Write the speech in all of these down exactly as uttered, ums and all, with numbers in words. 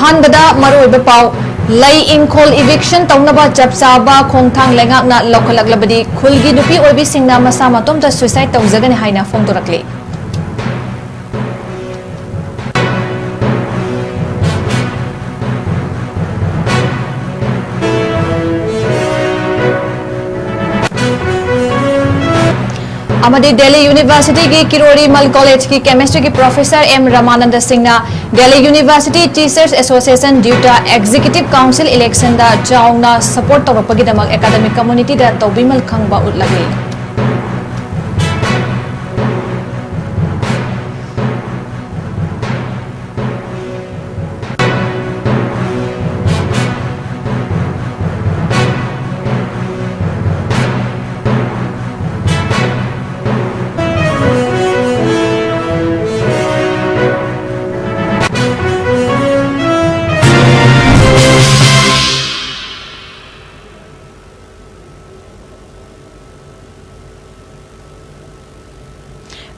ꯑꯍꯥꯟꯕꯗ ꯃꯔꯨꯑꯣꯏꯕ ꯄꯥꯎ, ꯂꯩ ꯏꯪꯈꯣꯜ eviction ꯇꯧꯅꯕ ꯆꯞ ꯆꯥꯕ ꯈꯣꯡꯊꯥꯡ ꯂꯩꯉꯥꯛꯅ ꯂꯧꯈꯠꯂꯛꯂꯕꯗꯤ ꯈꯨꯜꯒꯤ ꯅꯨꯄꯤ ꯑꯣꯏꯕꯤꯁꯤꯡꯅ ꯃꯁꯥ ꯃꯇꯣꯝꯇ suicide ꯇꯧꯖꯒꯅꯤ ꯍꯥꯏꯅ ꯐꯣꯡꯗꯣꯔꯛꯂꯤ꯫ ꯑꯃꯗꯤ ꯗꯦꯜꯂꯤ ꯌꯨꯅꯤꯚꯔꯁꯤꯇꯤꯒꯤ ꯀꯤꯔꯣꯔꯤ ꯃꯜ ꯀꯣꯂꯦꯖꯀꯤ chemistryꯒꯤ professor ꯑꯦꯝ ꯔꯃꯥꯅꯟꯗ ꯁꯤꯡꯅ Delhi university Teachers Association DUTA executive council electionꯗ ꯆꯥꯎꯅ support ꯇꯧꯔꯛꯄꯒꯤꯗꯃꯛ academic communityꯗ ꯇꯧꯕꯤꯃꯜ ꯈꯪꯕ ꯎꯠꯂꯛꯂꯤ꯫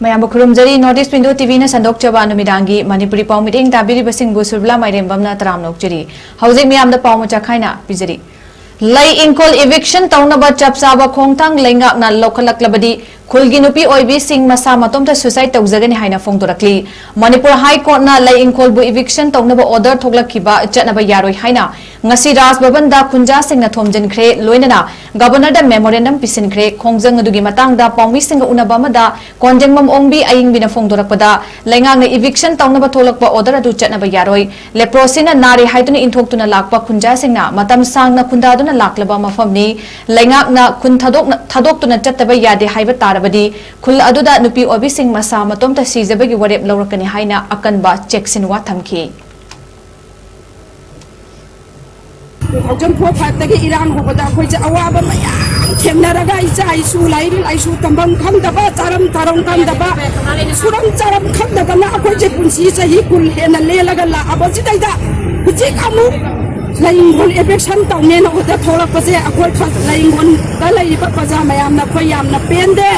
ꯃꯌꯥꯝꯕꯨ ꯈꯨꯔꯨꯝꯖꯔꯤ꯫ North East Window TVꯅ ꯁꯟꯗꯣꯛꯆꯕ ꯅꯨꯃꯤꯗꯥꯡꯒꯤ ꯃꯅꯤꯄꯨꯔꯤ ꯄꯥꯎ ꯃꯤꯠꯌꯦꯡ ꯇꯥꯕꯤꯔꯤꯕꯁꯤꯡꯕꯨ ꯁꯨꯔꯕꯂꯥ ꯃꯥꯏꯔꯦꯝꯕꯝꯅ ꯇꯔꯥꯝꯅ ꯑꯣꯛꯆꯔꯤ꯫ ꯍꯧꯖꯤꯛ ꯃꯤꯌꯥꯝꯗ ꯄꯥꯎ ꯃꯆꯥ ꯈꯥꯏꯅ ꯄꯤꯖꯔꯤ꯫ ꯂꯩ ꯏꯪꯈꯣꯜ eviction ꯇꯧꯅꯕ ꯆꯞ ꯆꯥꯕ ꯈꯣꯡꯊꯥꯡ ꯂꯩꯉꯥꯛꯅ ꯂꯧꯈꯠꯂꯛꯂꯕꯗꯤ ꯈꯨꯜꯒꯤ ꯅꯨꯄꯤ ꯑꯣꯏꯕꯤꯁꯤꯡ ꯃꯁꯥ ꯃꯇꯣꯝꯇ suicide ꯇꯧꯖꯒꯅꯤ ꯍꯥꯏꯅ ꯐꯣꯡꯗꯣꯔꯛꯂꯤ꯫ ꯃꯅꯤꯄꯨꯔ High Courtꯅ ꯂꯩ ꯏꯪꯈꯣꯜꯕꯨ eviction ꯇꯧꯅꯕ order ꯊꯣꯛꯂꯛꯈꯤꯕ ꯆꯠꯅꯕ ꯌꯥꯔꯣꯏ ꯍꯥꯏꯅ ꯉꯁꯤ ꯔꯥꯖ ꯚꯕꯟꯗ ꯈꯨꯟꯖꯥꯁꯤꯡꯅ ꯊꯣꯝꯖꯤꯟꯈ꯭ꯔꯦ, ꯂꯣꯏꯅꯅ Governorꯗ memorandum ꯄꯤꯁꯤꯟꯈ꯭ꯔꯦ꯫ ꯈꯣꯡꯖꯪ ꯑꯗꯨꯒꯤ ꯃꯇꯥꯡꯗ ꯄꯥꯎꯃꯤꯁꯤꯡꯒ ꯎꯅꯕ ꯑꯃꯗ ꯀꯣꯟꯖꯦꯡꯕꯝ ꯑꯣꯡꯕꯤ ꯑꯌꯤꯡꯕꯤꯅ ꯐꯣꯡꯗꯣꯔꯛꯄꯗ, ꯂꯩꯉꯥꯛꯅ eviction ꯇꯧꯅꯕ ꯊꯣꯛꯂꯛꯄ order ꯑꯗꯨ ꯆꯠꯅꯕ ꯌꯥꯔꯣꯏ꯫ Leprosyꯅ ꯅꯥꯔꯦ ꯍꯥꯏꯗꯨꯅ ꯏꯟꯊꯣꯛꯇꯨꯅ ꯂꯥꯛꯄ ꯈꯨꯟꯖꯥꯁꯤꯡꯅ ꯃꯇꯝ ꯁꯥꯡꯅ ꯈꯨꯟꯗꯥꯗꯨꯅ ꯂꯥꯛꯂꯕ ꯃꯐꯝꯅꯤ꯫ ꯂꯩꯉꯥꯛꯅ ꯈꯨꯟ ꯊꯥꯗꯣꯛꯅ-, ꯊꯥꯗꯣꯛꯇꯨꯅ ꯆꯠꯇꯕ ꯌꯥꯗꯦ ꯍꯥꯏꯕ ꯇꯥꯔꯕꯗꯤ ꯈꯨꯜ ꯑꯗꯨꯗ ꯅꯨꯄꯤ ꯑꯣꯏꯕꯤꯁꯤꯡ ꯃꯁꯥ ꯃꯇꯣꯝꯇ ꯁꯤꯖꯕꯒꯤ ꯋꯥꯔꯦꯞ ꯂꯧꯔꯛꯀꯅꯤ ꯍꯥꯏꯅ ꯑꯀꯟꯕ ꯆꯦꯛꯁꯤꯟꯋꯥ ꯊꯝꯈꯤ꯫ Two thousand four fiveꯇꯒꯤ ꯏꯔꯥꯡ ꯍꯧꯕꯗ ꯑꯩꯈꯣꯏꯁꯦ ꯑꯋꯥꯕ ꯃꯌꯥꯝ ꯊꯦꯡꯅꯔꯒ ꯏꯆꯥ ꯏꯁꯨ ꯂꯥꯏꯔꯤꯛ ꯂꯥꯏꯁꯨ ꯇꯝꯐꯝ ꯈꯪꯗꯕ, ꯆꯥꯔꯝ ꯊꯥꯔꯝ ꯈꯪꯗꯕ, ꯁꯨꯔꯝ ꯆꯥꯔꯝ ꯈꯪꯗꯗꯅ ꯑꯩꯈꯣꯏꯁꯦ ꯄꯨꯟꯁꯤ ꯆꯍꯤ ꯀꯨꯟ ꯍꯦꯟꯅ ꯂꯦꯜꯂꯒ ꯂꯥꯛꯑꯕꯁꯤꯗꯩꯗ ꯍꯧꯖꯤꯛ ꯑꯃꯨꯛ ꯂꯥꯏꯌꯦꯡꯈꯣꯜ eviction ꯇꯧꯅꯦꯅ order ꯊꯣꯛꯂꯛꯄꯁꯦ ꯑꯩꯈꯣꯏ ꯂꯥꯏꯌꯦꯡꯈꯣꯜꯗ ꯂꯩꯔꯤꯕ ꯄ꯭ꯔꯖꯥ ꯃꯌꯥꯝꯅ ꯑꯩꯈꯣꯏ ꯌꯥꯝꯅ ꯄꯦꯟꯗꯦ꯫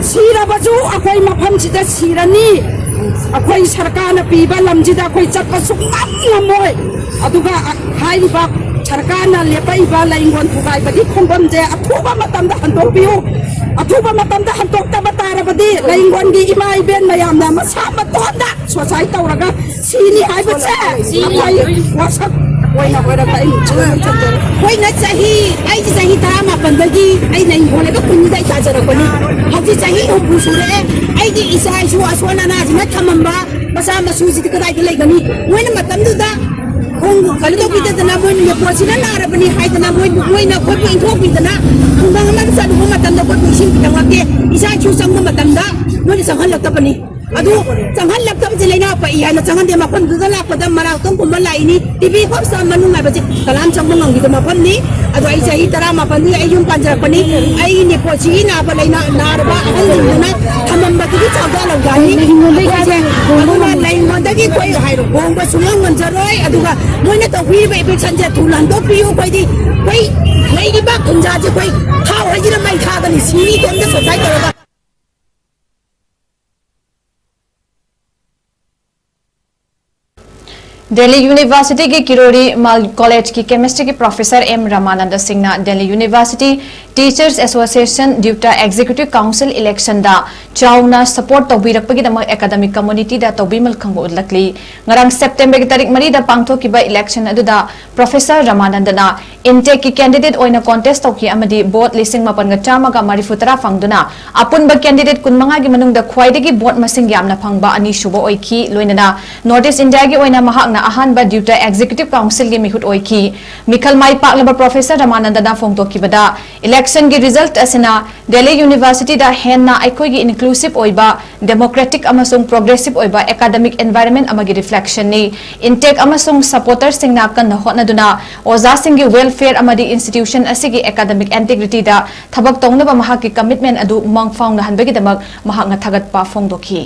ꯁꯤꯔꯕꯁꯨ ꯑꯩꯈꯣꯏ ꯃꯐꯝꯁꯤꯗ ꯁꯤꯔꯅꯤ꯫ ꯑꯩꯈꯣꯏ ꯁꯔꯀꯥꯔꯅ ꯄꯤꯕ ꯂꯝꯁꯤꯗ ꯑꯩꯈꯣꯏ ꯆꯠꯄ ꯁꯨꯡꯉꯝ ꯉꯝꯃꯣꯏ꯫ ꯑꯗꯨꯒ ꯍꯥꯏꯔꯤꯕ ꯁꯔꯀꯥꯔꯅ ꯂꯦꯞꯄꯛꯏꯕ ꯂꯥꯏꯌꯦꯡꯈꯣꯜ ꯊꯨꯒꯥꯏꯕꯒꯤ ꯈꯣꯡꯕꯝꯁꯦ ꯑꯊꯨꯕ ꯃꯇꯝꯗ ꯍꯟꯗꯣꯛꯄꯤꯌꯨ꯫ ꯑꯊꯨꯕ ꯃꯇꯝꯗ ꯍꯟꯗꯣꯛꯇꯕ ꯇꯥꯔꯕꯗꯤ ꯂꯥꯏꯌꯦꯡꯈꯣꯜꯒꯤ ꯏꯃꯥ ꯏꯕꯦꯟ ꯃꯌꯥꯝꯅ ꯃꯁꯥ ꯃꯇꯣꯟꯗ suicide ꯇꯧꯔꯒ ꯁꯤꯅꯤ ꯍꯥꯏꯕꯁꯦ ꯑꯩꯈꯣꯏ ꯋꯥꯁꯛ ꯑꯣꯏꯅ ꯑꯣꯏꯔꯒ ꯑꯩ ꯁꯨꯃꯥꯏꯅ ꯊꯝꯖꯔꯦ꯫ ꯑꯩꯈꯣꯏꯅ ꯆꯍꯤ, ꯑꯩꯁꯦ ꯆꯍꯤ ꯇꯔꯥꯃꯥꯄꯟꯗꯒꯤ ꯑꯩꯅ ꯏꯪꯈꯣꯜ ꯂꯩꯕ ꯈꯨꯟꯁꯤꯗ ꯑꯩ ꯇꯥꯖꯔꯛꯄꯅꯤ꯫ ꯍꯧꯖꯤꯛ ꯆꯍꯤ ꯍꯨꯝꯐꯨ ꯁꯨꯔꯛꯑꯦ꯫ ꯑꯩꯒꯤ ꯏꯆꯥ ꯏꯁꯨ ꯑꯁꯣꯟ ꯑꯅꯥꯁꯤꯅ ꯊꯝꯃꯝꯕ ꯃꯆꯥ ꯃꯁꯨꯁꯤꯗꯤ ꯀꯗꯥꯏꯗ ꯂꯩꯒꯅꯤ? ꯃꯣꯏꯅ ꯃꯇꯝꯗꯨꯗ ꯈꯣꯡ ꯀꯩꯅꯣ ꯇꯧꯕꯤꯗꯗꯅ, ꯃꯣꯏꯅ ꯅꯦꯄꯣꯠꯁꯤꯅ ꯅꯥꯔꯕꯅꯤ ꯍꯥꯏꯗꯅ ꯃꯣꯏ, ꯃꯣꯏꯅ ꯑꯩꯈꯣꯏꯕꯨ ꯏꯟꯊꯣꯛꯄꯤꯗꯅ ꯈꯨꯡꯒꯪ ꯑꯃꯗ ꯆꯠꯂꯨꯕ ꯃꯇꯝꯗ ꯑꯩꯈꯣꯏꯕꯨ ꯏꯁꯤꯡ ꯈꯤꯇꯪ ꯂꯥꯛꯇꯦ꯫ ꯏꯆꯥ ꯏꯁꯨ ꯆꯪꯕ ꯃꯇꯝꯗ ꯃꯣꯏꯅ ꯆꯪꯍꯜꯂꯛꯇꯕꯅꯤ꯫ ꯑꯗꯨ ꯆꯪꯍꯜꯂꯛꯇꯕꯁꯦ ꯂꯩꯅꯥ ꯄꯛꯏ ꯍꯥꯏꯅ ꯆꯪꯍꯟꯗꯦ꯫ ꯃꯐꯝꯗꯨꯗ ꯂꯥꯛꯄꯗ ꯃꯔꯥꯛꯇꯣꯡ ꯀꯨꯝꯕ ꯂꯥꯛꯏꯅꯤ, ꯇꯤ ꯕꯤ ꯍꯣꯁꯄꯤꯇꯥꯜ ꯃꯅꯨꯡ ꯍꯥꯏꯕꯁꯦ ꯀꯅꯥꯝ ꯆꯪꯕ ꯉꯝꯈꯤꯗꯕ ꯃꯐꯝꯅꯤ꯫ ꯑꯗꯣ ꯑꯩ ꯆꯍꯤ ꯇꯔꯥꯃꯥꯄꯟꯗꯤ ꯑꯩ ꯌꯨꯝ ꯄꯥꯟꯖꯔꯛꯄꯅꯤ꯫ ꯑꯩꯒꯤ ꯅꯦꯄꯣꯠꯁꯤꯒꯤ ꯅꯥꯕ ꯂꯩꯅꯥ, ꯅꯥꯔꯕ ꯑꯍꯜꯁꯤꯡꯗꯨꯅ ꯊꯝꯃꯝꯕꯗꯨꯒꯤ ꯆꯥꯎꯖꯥ ꯂꯧꯖꯥꯅꯤ꯫ ꯑꯗꯨꯅ ꯂꯩꯉꯣꯟꯗꯒꯤ ꯑꯩꯈꯣꯏ ꯍꯣꯡꯕ ꯁꯨꯡꯉꯝ ꯉꯝꯖꯔꯣꯏ꯫ ꯑꯗꯨꯒ ꯃꯣꯏꯅ ꯇꯧꯕꯤꯔꯤꯕ evictionꯁꯦ ꯊꯨꯅ ꯍꯟꯗꯣꯛꯄꯤꯌꯨ꯫ ꯑꯩꯈꯣꯏꯗꯤ ꯑꯩꯈꯣꯏ ꯂꯩꯔꯤꯕ ꯈꯨꯟꯖꯥꯁꯦ ꯑꯩꯈꯣꯏ ꯊꯥꯎ ꯍꯩꯁꯤꯅ ꯃꯩ ꯊꯥꯒꯅꯤ꯫ ꯁꯤꯅꯤ ꯏꯇꯣꯝꯇ suicide ꯇꯧꯔꯒ꯫ ꯗꯦꯜꯂꯤ ꯌꯨꯅꯤꯚꯔꯁꯤꯇꯤꯒꯤ ꯀꯤꯔꯣꯔꯤ ꯃꯜ ꯀꯣꯂꯦꯖꯀꯤ chemistryꯒꯤ professor ꯑꯦꯝ ꯔꯃꯥꯅꯟꯗ ꯁꯤꯡꯅ Delhi university Teachers Association DUTA Executive Council electionꯗ ꯆꯥꯎꯅ support ꯇꯧꯕꯤꯔꯛꯄꯒꯤꯗꯃꯛ academic communityꯗ ꯇꯧꯕꯤꯃꯜ ꯈꯪꯕ ꯎꯠꯂꯛꯂꯤ꯫ ꯉꯔꯥꯡ Septemberꯒꯤ ꯇꯥꯔꯤꯛ ꯃꯔꯤꯗ ꯄꯥꯡꯊꯣꯛꯈꯤꯕ election ꯑꯗꯨꯗ professor ꯔꯃꯥꯅꯟꯗꯅ INTECꯀꯤ candidate ꯑꯣꯏꯅ contest ꯇꯧꯈꯤ ꯑꯃꯗꯤ vote ꯂꯤꯁꯤꯡ ꯃꯥꯄꯟꯒ ꯆꯥꯝꯃꯒ ꯃꯔꯤꯐꯨ ꯇꯔꯥ ꯐꯪꯗꯨꯅ ꯑꯄꯨꯟꯕ candidate ꯀꯨꯟꯃꯉꯥꯒꯤ ꯃꯅꯨꯡꯗ ꯈ꯭ꯋꯥꯏꯗꯒꯤ vote ꯃꯁꯤꯡ ꯌꯥꯝꯅ ꯐꯪꯕ ꯑꯅꯤꯁꯨꯕ ꯑꯣꯏꯈꯤ꯫ ꯂꯣꯏꯅꯅ North East Indiaꯒꯤ ꯑꯣꯏꯅ ꯃꯍꯥꯛꯅ ꯑꯍꯥꯟꯕ DUTA Executive Councilꯒꯤ ꯃꯤꯍꯨꯠ ꯑꯣꯏꯈꯤ꯫ ꯃꯤꯈꯜ ꯃꯥꯏ ꯄꯥꯛꯂꯕ professor ꯔꯃꯥꯅꯟꯗꯅ ꯐꯣꯡꯗꯣꯛꯈꯤꯕꯗ, electionꯒꯤ result ꯑꯁꯤꯅ ꯗꯦꯜꯂꯤ ꯌꯨꯅꯤꯚꯔꯁꯤꯇꯤꯗ ꯍꯦꯟꯅ ꯑꯩꯈꯣꯏꯒꯤ inclusive ꯑꯣꯏꯕ, democratic ꯑꯃꯁꯨꯡ progressive ꯑꯣꯏꯕ academic environment ꯑꯃꯒꯤ reflectionꯅꯤ꯫ INTEC ꯑꯃꯁꯨꯡ supporterꯁꯤꯡꯅ ꯀꯟꯅ ꯍꯣꯠꯅꯗꯨꯅ ꯑꯣꯖꯥꯁꯤꯡꯒꯤ welfare ꯑꯃꯗꯤ institution ꯑꯁꯤꯒꯤ academic integrityꯗ ꯊꯕꯛ ꯇꯧꯅꯕ ꯃꯍꯥꯛꯀꯤ commitment ꯑꯗꯨ ꯃꯪ ꯐꯥꯎꯅꯍꯟꯕꯒꯤꯗꯃꯛ ꯃꯍꯥꯛꯅ ꯊꯥꯒꯠꯄ ꯐꯣꯡꯗꯣꯛꯈꯤ꯫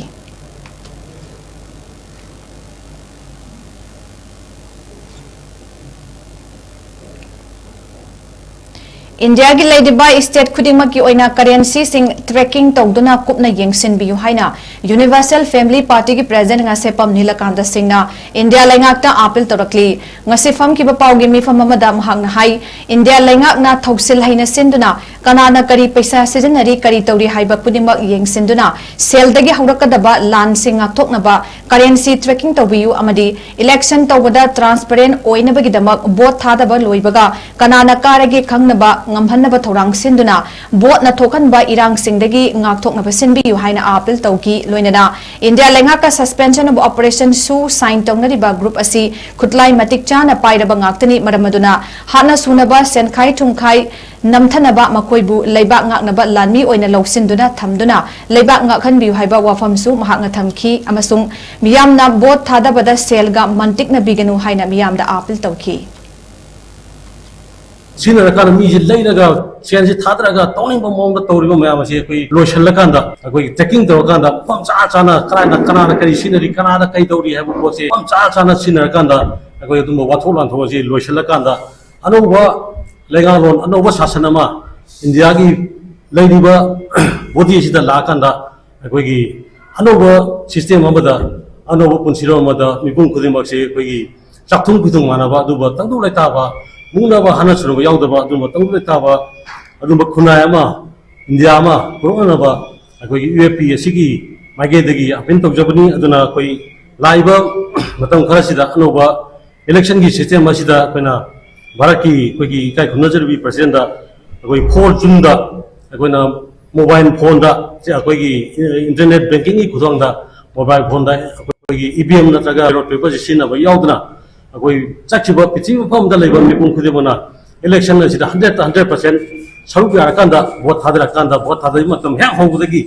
ꯏꯟꯗꯤꯌꯥꯒꯤ ꯂꯩꯔꯤꯕ ꯁ꯭ꯇꯦꯠ ꯈꯨꯗꯤꯡꯃꯛꯀꯤ ꯑꯣꯏꯅ ꯀꯔꯦꯟꯁꯤꯁꯤꯡ ꯇ꯭ꯔꯦꯀꯤꯡ ꯇꯧꯗꯨꯅ ꯀꯨꯞꯅ ꯌꯦꯡꯁꯤꯟꯕꯤꯌꯨ ꯍꯥꯏꯅ ꯌꯨꯅꯤꯚꯔꯁꯦꯜ ꯐꯦꯃꯤꯂꯤ ꯄꯥꯔꯇꯤꯒꯤ ꯄ꯭ꯔꯦꯁꯤꯗꯦꯟꯠ ꯉꯥꯁꯦꯞꯄꯝ ꯅꯤꯂꯀꯥꯟꯇ ꯁꯤꯡꯅ ꯏꯟꯗꯤꯌꯥ ꯂꯩꯉꯥꯛꯇ ꯑꯥꯄꯤꯜ ꯇꯧꯔꯛꯂꯤ꯫ ꯉꯁꯤ ꯐꯝꯈꯤꯕ ꯄꯥꯎꯒꯤ ꯃꯤꯐꯝ ꯑꯃꯗ ꯃꯍꯥꯛꯅ ꯍꯥꯏ, ꯏꯟꯗꯤꯌꯥ ꯂꯩꯉꯥꯛꯅ ꯊꯧꯁꯤꯜ ꯍꯩꯅ ꯁꯤꯟꯗꯨꯅ ꯀꯅꯥꯅ ꯀꯔꯤ ꯄꯩꯁꯥ ꯁꯤꯖꯤꯟꯅꯔꯤ, ꯀꯔꯤ ꯇꯧꯔꯤ ꯍꯥꯏꯕ ꯈꯨꯗꯤꯡꯃꯛ ꯌꯦꯡꯁꯤꯟꯗꯨꯅ ꯁꯦꯜꯗꯒꯤ ꯍꯧꯔꯛꯀꯗꯕ ꯂꯥꯟꯁꯤꯡ ꯉꯥꯛꯊꯣꯛꯅꯕ ꯀꯔꯦꯟꯁꯤ ꯇ꯭ꯔꯦꯀꯤꯡ ꯇꯧꯕꯤꯌꯨ ꯑꯃꯗꯤ ꯏꯂꯦꯛꯁꯟ ꯇꯧꯕꯗ ꯇ꯭ꯔꯥꯟꯁꯄꯔꯦꯟꯠ ꯑꯣꯏꯅꯕꯒꯤꯗꯃꯛ ꯚꯣꯠ ꯊꯥꯗꯕ ꯂꯣꯏꯕꯒ ꯀꯅꯥꯅ ꯀꯥꯔꯒꯦ ꯈꯪꯅꯕ ꯉꯝꯍꯟꯅꯕ ꯊꯧꯔꯥꯡ ꯁꯤꯟꯗꯨꯅ ꯚꯣꯠꯅ ꯊꯣꯛꯍꯟꯕ ꯏꯔꯥꯡꯁꯤꯡꯗꯒꯤ ꯉꯥꯛꯊꯣꯛꯅꯕ ꯁꯤꯟꯕꯤꯌꯨ ꯍꯥꯏꯅ ꯑꯥꯄꯤꯜ ꯇꯧꯈꯤ꯫ ꯂꯣꯏꯅꯅ ꯏꯟꯗꯤꯌꯥ ꯂꯩꯉꯥꯛꯀ Suspension of Operation ꯁꯨ ꯁꯥꯏꯟ ꯇꯧꯅꯔꯤꯕ ꯒ꯭ꯔꯨꯞ ꯑꯁꯤ ꯈꯨꯠꯂꯥꯏ ꯃꯇꯤꯛ ꯆꯥꯅ ꯄꯥꯏꯔꯕ ꯉꯥꯛꯇꯅꯤ꯫ ꯃꯔꯝ ꯑꯗꯨꯅ ꯍꯥꯠꯅ ꯁꯨꯅꯕ, ꯁꯦꯟꯈꯥꯏ ꯊꯨꯝꯈꯥꯏ ꯅꯝꯊꯅꯕ ꯃꯈꯣꯏꯕꯨ ꯂꯩꯕꯥꯛ ꯉꯥꯛꯅꯕ ꯂꯥꯟꯃꯤ ꯑꯣꯏꯅ ꯂꯧꯁꯤꯟꯗꯨꯅ ꯊꯝꯗꯨꯅ ꯂꯩꯕꯥꯛ ꯉꯥꯛꯍꯟꯕꯤꯌꯨ ꯍꯥꯏꯕ ꯋꯥꯐꯝꯁꯨ ꯃꯍꯥꯛꯅ ꯊꯝꯈꯤ ꯑꯃꯁꯨꯡ ꯃꯤꯌꯥꯝꯅ ꯚꯣꯠ ꯊꯥꯗꯕꯗ ꯁꯦꯜꯒ ꯃꯟꯇꯤꯛꯅꯕꯤꯒꯅꯨ ꯍꯥꯏꯅ ꯃꯤꯌꯥꯝꯗ ꯑꯥꯄꯤꯜ ꯇꯧꯈꯤ꯫ ꯁꯤꯖꯤꯟꯅꯔꯀꯥꯟꯗ ꯃꯤꯁꯦ ꯂꯩꯔꯒ ꯁꯦꯟꯁꯦ ꯊꯥꯗꯔꯒ ꯇꯧꯅꯤꯡꯕ ꯃꯑꯣꯡꯗ ꯇꯧꯔꯤꯕ ꯃꯌꯥꯝ ꯑꯁꯤ ꯑꯩꯈꯣꯏ ꯂꯣꯏꯁꯤꯜꯂꯀꯥꯟꯗ ꯑꯩꯈꯣꯏꯒꯤ ꯇ꯭ꯔꯦꯀꯤꯡ ꯇꯧꯔꯀꯥꯟꯗ ꯃꯐꯝ ꯆꯥ ꯆꯥꯅ ꯀꯅꯥꯅ ꯀꯅꯥꯅ ꯀꯔꯤ ꯁꯤꯖꯤꯟꯅꯔꯤ, ꯀꯅꯥꯗ ꯀꯔꯤ ꯇꯧꯔꯤ ꯍꯥꯏꯕ ꯄꯣꯠꯁꯦ ꯃꯐꯝ ꯆꯥ ꯆꯥꯅ ꯁꯤꯖꯤꯟꯅꯔꯀꯥꯟꯗ ꯑꯩꯈꯣꯏ ꯑꯗꯨꯝꯕ ꯋꯥꯊꯣꯛ ꯂꯥꯟꯊꯣꯛ ꯑꯁꯤ ꯂꯣꯏꯁꯤꯜꯂꯀꯥꯟꯗ ꯑꯅꯧꯕ ꯂꯩꯉꯥꯛꯂꯣꯟ, ꯑꯅꯧꯕ ꯁꯥꯁꯟ ꯑꯃ ꯏꯟꯗꯤꯌꯥꯒꯤ ꯂꯩꯔꯤꯕ ꯕꯣꯗꯤ ꯑꯁꯤꯗ ꯂꯥꯛꯑꯀꯥꯟꯗ ꯑꯩꯈꯣꯏꯒꯤ ꯑꯅꯧꯕ ꯁꯤꯁꯇꯦꯝ ꯑꯃꯗ, ꯑꯅꯧꯕ ꯄꯨꯟꯁꯤꯔꯣꯜ ꯑꯃꯗ ꯃꯤꯄꯨꯝ ꯈꯨꯗꯤꯡꯃꯛꯁꯦ ꯑꯩꯈꯣꯏꯒꯤ ꯆꯥꯛꯊꯨꯡ ꯐꯤꯊꯨꯡ ꯃꯥꯟꯅꯕ, ꯑꯗꯨꯒ ꯇꯪꯗꯨ ꯂꯩꯇꯥꯕ, ꯃꯨꯛꯅꯕ ꯍꯥꯠꯅ ꯁꯨꯅꯕ ꯌꯥꯎꯗꯕ, ꯑꯗꯨꯒꯨꯝꯕ ꯇꯪꯗꯨ ꯂꯩꯇꯥꯕ, ꯑꯗꯨꯒꯨꯝꯕ ꯈꯨꯟꯅꯥꯏ ꯑꯃ, ꯏꯟꯗꯤꯌꯥ ꯑꯃ ꯄꯨꯔꯛꯅꯅꯕ ꯑꯩꯈꯣꯏꯒꯤ ꯌꯨ ꯑꯦꯐ ꯄꯤ ꯑꯁꯤꯒꯤ ꯃꯥꯏꯀꯩꯗꯒꯤ ꯑꯥꯄꯤꯜ ꯇꯧꯖꯕꯅꯤ꯫ ꯑꯗꯨꯅ ꯑꯩꯈꯣꯏ ꯂꯥꯛꯏꯕ ꯃꯇꯝ ꯈꯔꯁꯤꯗ ꯑꯅꯧꯕ ꯏꯂꯦꯛꯁꯟꯒꯤ ꯁꯤꯁꯇꯦꯝ ꯑꯁꯤꯗ ꯑꯩꯈꯣꯏꯅ ꯚꯥꯔꯠꯀꯤ ꯑꯩꯈꯣꯏꯒꯤ ꯏꯀꯥꯏ ꯈꯨꯝꯅꯖꯔꯤꯕ ꯄ꯭ꯔꯁꯤꯗꯦꯟꯗ ꯑꯩꯈꯣꯏ ꯐꯣꯔ ꯖꯨꯟꯗ ꯑꯩꯈꯣꯏꯅ ꯃꯣꯕꯥꯏꯜ ꯐꯣꯟꯗ, ꯑꯩꯈꯣꯏꯒꯤ ꯏꯟꯇꯔꯅꯦꯠ ꯕꯦꯡꯀꯤꯡꯒꯤ ꯈꯨꯊꯥꯡꯗ ꯃꯣꯕꯥꯏꯜ ꯐꯣꯟꯗ ꯑꯩꯈꯣꯏꯒꯤ ꯏ ꯚꯤ ꯑꯦꯝ ꯅꯠꯇ꯭ꯔꯒ ꯕꯦꯂꯣꯠ ꯄꯦꯄꯔꯁꯤ ꯁꯤꯖꯤꯟꯅꯕ ꯌꯥꯎꯗꯅ ꯑꯩꯈꯣꯏ ꯆꯠꯈꯤꯕ ꯄ꯭ꯔꯤꯊꯤꯕꯤ ꯃꯐꯝ ꯑꯃꯗ ꯂꯩꯕ ꯃꯤꯄꯨꯝ ꯈꯨꯗꯤꯡꯃꯛꯅ ꯏꯂꯦꯛꯁꯟ ꯑꯁꯤꯗ ꯍꯟꯗ꯭ꯔꯦꯠꯇ ꯍꯟꯗ꯭ꯔꯦꯠ ꯄꯥꯔꯁꯦꯟ ꯁꯔꯨꯛ ꯌꯥꯔꯀꯥꯟꯗ ꯚꯣꯠ ꯊꯥꯗꯔꯀꯥꯟꯗ, ꯚꯣꯠ ꯊꯥꯗꯕꯒꯤ ꯃꯇꯝ ꯍꯦꯛ ꯍꯧꯕꯗꯒꯤ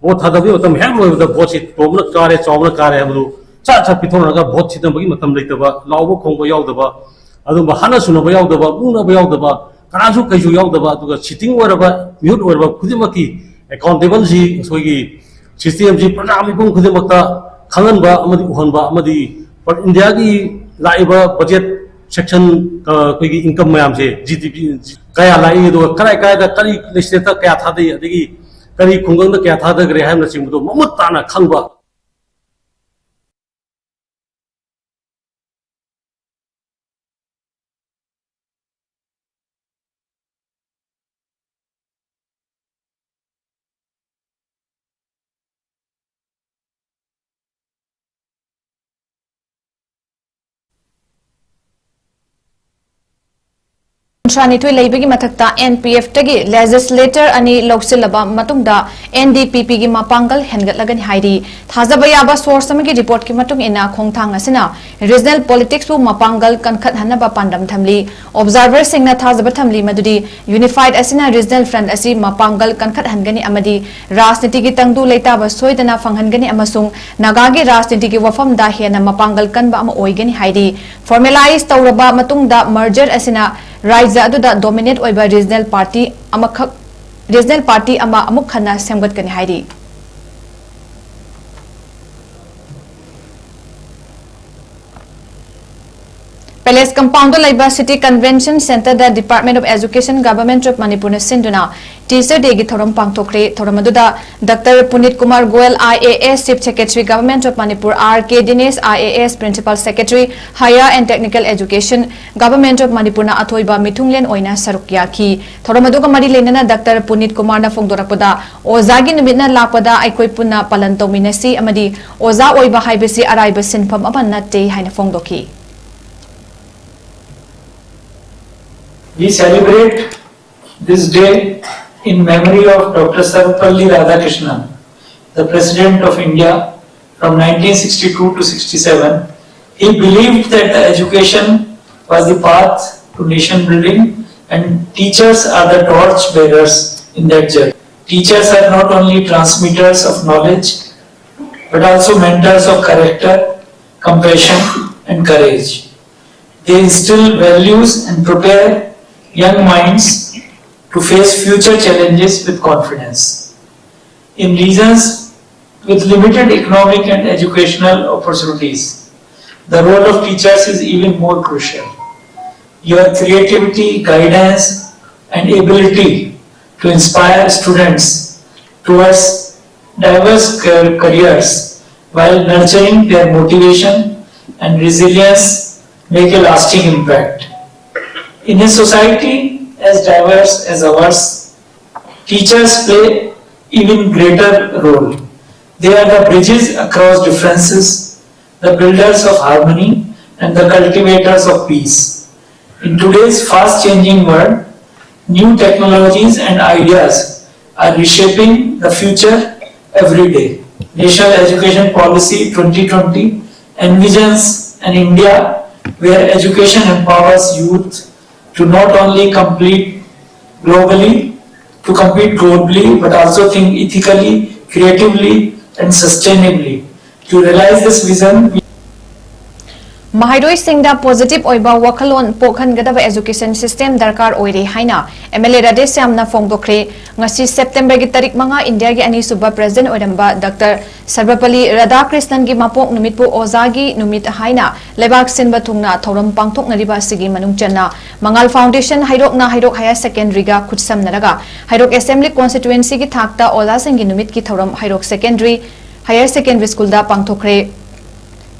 ꯚꯣꯠ ꯊꯥꯗꯕꯒꯤ ꯃꯇꯝ ꯍꯦꯛ ꯂꯣꯏꯕꯗ ꯚꯣꯠꯁꯤ ꯇꯣꯝꯕꯅ ꯀꯥꯔꯦ, ꯆꯥꯎꯕꯅ ꯀꯥꯔꯦ ꯍꯥꯏꯕꯗꯨ ꯆꯠ ꯆꯠ ꯄꯤꯊꯣꯛꯅꯔꯒ ꯚꯣꯠ ꯁꯤꯟꯅꯕꯒꯤ ꯃꯇꯝ ꯂꯩꯇꯕ, ꯂꯥꯎꯕ ꯈꯣꯡꯕ ꯌꯥꯎꯗꯕ, ꯑꯗꯨꯒꯨꯝꯕ ꯍꯥꯠꯅ ꯁꯨꯅꯕ ꯌꯥꯎꯗꯕ, ꯃꯨꯛꯅꯕ ꯌꯥꯎꯗꯕ, ꯀꯅꯥꯁꯨ ꯀꯩꯁꯨ ꯌꯥꯎꯗꯕ, ꯑꯗꯨꯒ ꯁꯤꯇꯤꯡ ꯑꯣꯏꯔꯕ, ꯃꯤꯍꯨꯠ ꯑꯣꯏꯔꯕ ꯈꯨꯗꯤꯡꯃꯛꯀꯤ ꯑꯦꯀꯥꯎꯟꯇꯦꯕꯜꯁꯤ ꯑꯩꯈꯣꯏꯒꯤ ꯁꯤꯁꯇꯦꯝꯁꯤ ꯄ꯭ꯔꯖꯥ ꯃꯤꯄꯨꯝ ꯈꯨꯗꯤꯡꯃꯛꯇ ꯈꯪꯍꯟꯕ ꯑꯃꯗꯤ ꯎꯍꯟꯕ ꯑꯃꯗꯤ ꯏꯟꯗꯤꯌꯥꯒꯤ ꯂꯥꯛꯏꯕ ꯕꯖꯦꯠ ꯁꯦꯛꯁꯟ ꯑꯩꯈꯣꯏꯒꯤ ꯏꯟꯀꯝ ꯃꯌꯥꯝꯁꯦ, ꯖꯤ ꯗꯤ ꯄꯤ ꯀꯌꯥ ꯂꯥꯛꯏ, ꯑꯗꯨꯒ ꯀꯔꯥꯏ ꯀꯔꯥꯏꯗ ꯀꯔꯤ ꯂꯦꯖꯤꯁꯂꯦꯇꯔ ꯀꯌꯥ ꯊꯥꯗꯩ, ꯑꯗꯒꯤ ꯀꯔꯤ ꯈꯨꯡꯒꯪꯗ ꯀꯌꯥ ꯊꯥꯗꯈ꯭ꯔꯦ ꯍꯥꯏꯕꯅꯆꯤꯡꯕꯗꯣ ꯃꯃꯨꯠ ꯇꯥꯅ ꯈꯪꯕ꯫ ꯀꯨꯟꯊ꯭ꯔꯥꯅꯤꯊꯣꯏ ꯂꯩꯕꯒꯤ ꯃꯊꯛꯇ ꯑꯦꯟ ꯄꯤ ꯑꯦꯐꯇꯒꯤ ꯂꯦꯖꯤꯁꯂꯦꯇꯔ ꯑꯅꯤ ꯂꯧꯁꯤꯜꯂꯕ ꯃꯇꯨꯡꯗ ꯑꯦꯟ ꯗꯤ ꯄꯤ ꯄꯤꯒꯤ ꯃꯄꯥꯡꯒꯜ ꯍꯦꯟꯒꯠꯂꯒꯅꯤ ꯍꯥꯏꯔꯤ꯫ ꯊꯥꯖꯕ ꯌꯥꯕ ꯁꯣꯔꯁ ꯑꯃꯒꯤ ꯔꯤꯄꯣꯔꯠꯀꯤ ꯃꯇꯨꯡ ꯏꯟꯅ, ꯈꯣꯡꯊꯥꯡ ꯑꯁꯤꯅ ꯔꯤꯖꯅꯦꯜ ꯄꯣꯂꯤꯇꯤꯛꯁꯄꯨ ꯃꯄꯥꯡꯒꯜ ꯀꯟꯈꯠꯍꯟꯅꯕ ꯄꯥꯟꯗꯝ ꯊꯝꯂꯤ꯫ ꯑꯣꯕꯖꯥꯔꯚꯔꯁꯤꯡꯅ ꯊꯥꯖꯕ ꯊꯝꯂꯤ ꯃꯗꯨꯗꯤ ꯌꯨꯅꯤꯐꯥꯏꯠ ꯑꯁꯤꯅ ꯔꯤꯖꯅꯦꯜ ꯐ꯭ꯔꯟꯠ ꯑꯁꯤ ꯃꯄꯥꯡꯒꯜ ꯀꯟꯈꯠꯍꯟꯒꯅꯤ ꯑꯃꯗꯤ ꯔꯥꯖꯅꯤꯇꯤꯒꯤ ꯇꯪꯗꯨ ꯂꯩꯇꯥꯕ ꯁꯣꯏꯗꯅ ꯐꯪꯍꯟꯒꯅꯤ ꯑꯃꯁꯨꯡ ꯅꯥꯒꯥꯒꯤ ꯔꯥꯖꯅꯤꯇꯤꯒꯤ ꯋꯥꯐꯝꯗ ꯍꯦꯟꯅ ꯃꯄꯥꯡꯒꯜ ꯀꯟꯕ ꯑꯃ ꯑꯣꯏꯒꯅꯤ ꯍꯥꯏꯔꯤ꯫ ꯐꯣꯔꯃꯦꯂꯥꯏꯖ ꯇꯧꯔꯕ ꯃꯇꯨꯡꯗ, ꯃꯔꯖꯔ ꯑꯁꯤꯅ ꯔꯥꯖ꯭ꯌ ꯑꯗꯨꯗ ꯗꯣꯃꯤꯅꯦꯠ ꯑꯣꯏꯕ ꯔꯤꯖꯅꯦꯜ ꯄꯥꯔꯇꯤ ꯑꯃꯈꯛ, ꯔꯤꯖꯅꯦꯜ ꯄꯥꯔꯇꯤ ꯑꯃ ꯑꯃꯨꯛ ꯍꯟꯅ ꯁꯦꯝꯒꯠꯀꯅꯤ ꯍꯥꯏꯔꯤ꯫ ꯄꯦꯂꯦꯁ ꯀꯝꯄꯥꯎꯟꯗ ꯂꯩꯕ ꯁꯤꯇꯤ ꯀꯟꯚꯦꯟꯁꯟ ꯁꯦꯟꯇꯔꯗ Department of Education, Government of ꯃꯅꯤꯄꯨꯔꯅ ꯁꯤꯟꯗꯨꯅ ꯇꯤꯆꯔ ꯗꯦꯒꯤ ꯊꯧꯔꯝ ꯄꯥꯡꯊꯣꯛꯈ꯭ꯔꯦ꯫ ꯊꯧꯔꯝ ꯑꯗꯨꯗ doctor Punit Kumar Goyal, I A S, Chief Secretary, Government of Manipur, R K Dinesh, I A S, Principal Secretary, Higher and Technical Education, Government of ꯃꯅꯤꯄꯨꯔꯅ ꯑꯊꯣꯏꯕ ꯃꯤꯊꯨꯡꯂꯦꯟ ꯑꯣꯏꯅ ꯁꯔꯨꯛ ꯌꯥꯈꯤ꯫ ꯊꯧꯔꯝ ꯑꯗꯨꯒ ꯃꯔꯤ ꯂꯩꯅꯅ ꯗꯥꯛꯇꯔ ꯄꯨꯅꯤꯠ ꯀꯨꯃꯥꯔꯅ ꯐꯣꯡꯗꯣꯔꯛꯄꯗ, ꯑꯣꯖꯥꯒꯤ ꯅꯨꯃꯤꯠꯅ ꯂꯥꯛꯄꯗ ꯑꯩꯈꯣꯏ ꯄꯨꯟꯅ ꯄꯥꯂꯟ ꯇꯧꯃꯤꯟꯅꯁꯤ ꯑꯃꯗꯤ ꯑꯣꯖꯥ ꯑꯣꯏꯕ ꯍꯥꯏꯕꯁꯤ ꯑꯔꯥꯏꯕ ꯁꯤꯟꯐꯝ ꯑꯃ ꯅꯠꯇꯦ ꯍꯥꯏꯅ ꯐꯣꯡꯗꯣꯛꯈꯤ꯫ We celebrate this day in memory of Doctor Sarvepalli Radhakrishnan, the President of India from nineteen sixty-two to sixty-seven. He believed that the education was the path to nation building and teachers are the torch bearers in that journey. Teachers are not only transmitters of knowledge but also mentors of character, compassion, and courage. They instill values and prepare young minds to face future challenges with confidence. In regions with limited economic and educational opportunities, the role of teachers is even more crucial. Your creativity, guidance, and ability to inspire students towards diverse car- careers while nurturing their motivation and resilience make a lasting impact. In a society as diverse as ours, teachers play even greater role. They are the bridges across differences, the builders of harmony, and the cultivators of peace. In today's fast changing world, new technologies and ideas are reshaping the future every day. National Education Policy twenty twenty envisions an India where education empowers youth to not only complete globally, to compete globally, but also think ethically, creatively, and sustainably. To realize this vision, ꯃꯍꯩꯔꯣꯏꯁꯤꯡꯗ positive ꯑꯣꯏꯕ ꯋꯥꯈꯜꯂꯣꯟ ꯄꯣꯛꯍꯟꯒꯗꯕ education system ꯗꯔꯀꯥꯔ ꯑꯣꯏꯔꯦ ꯍꯥꯏꯅ MLA ꯔꯥꯙꯦꯁ꯭ꯌꯥꯝꯅ ꯐꯣꯡꯗꯣꯛꯈ꯭ꯔꯦ꯫ ꯉꯁꯤ September ꯒꯤ ꯇꯥꯔꯤꯛ ꯃꯉꯥ, India ꯒꯤ ꯑꯅꯤꯁꯨꯕ President ꯑꯣꯏꯔꯝꯕ Doctor ꯁꯔꯕꯄꯜꯂꯤ ꯔꯥꯙꯥꯀ꯭ꯔꯤꯁꯅꯟꯒꯤ ꯃꯄꯣꯛ ꯅꯨꯃꯤꯠꯄꯨ ꯑꯣꯖꯥꯒꯤ ꯅꯨꯃꯤꯠ ꯍꯥꯏꯅ ꯂꯩꯕꯥꯛ ꯁꯤꯟꯕ ꯊꯨꯡꯅ ꯊꯧꯔꯝ ꯄꯥꯡꯊꯣꯛꯅꯔꯤꯕ ꯑꯁꯤꯒꯤ ꯃꯅꯨꯡ ꯆꯟꯅ ꯃꯉꯥꯜ Foundation ꯍꯩꯔꯣꯛꯅ ꯍꯩꯔꯣꯛ Higher Secondary ꯒ ꯈꯨꯠꯁꯝꯅꯔꯒ ꯍꯩꯔꯣꯛ Assembly Constituency ꯒꯤ ꯊꯥꯛꯇ ꯑꯣꯖꯥꯁꯤꯡꯒꯤ ꯅꯨꯃꯤꯠꯀꯤ ꯊꯧꯔꯝ ꯍꯩꯔꯣꯛ Secondary Higher Secondary School ꯗ ꯄꯥꯡꯊꯣꯛꯈ꯭ꯔꯦ꯫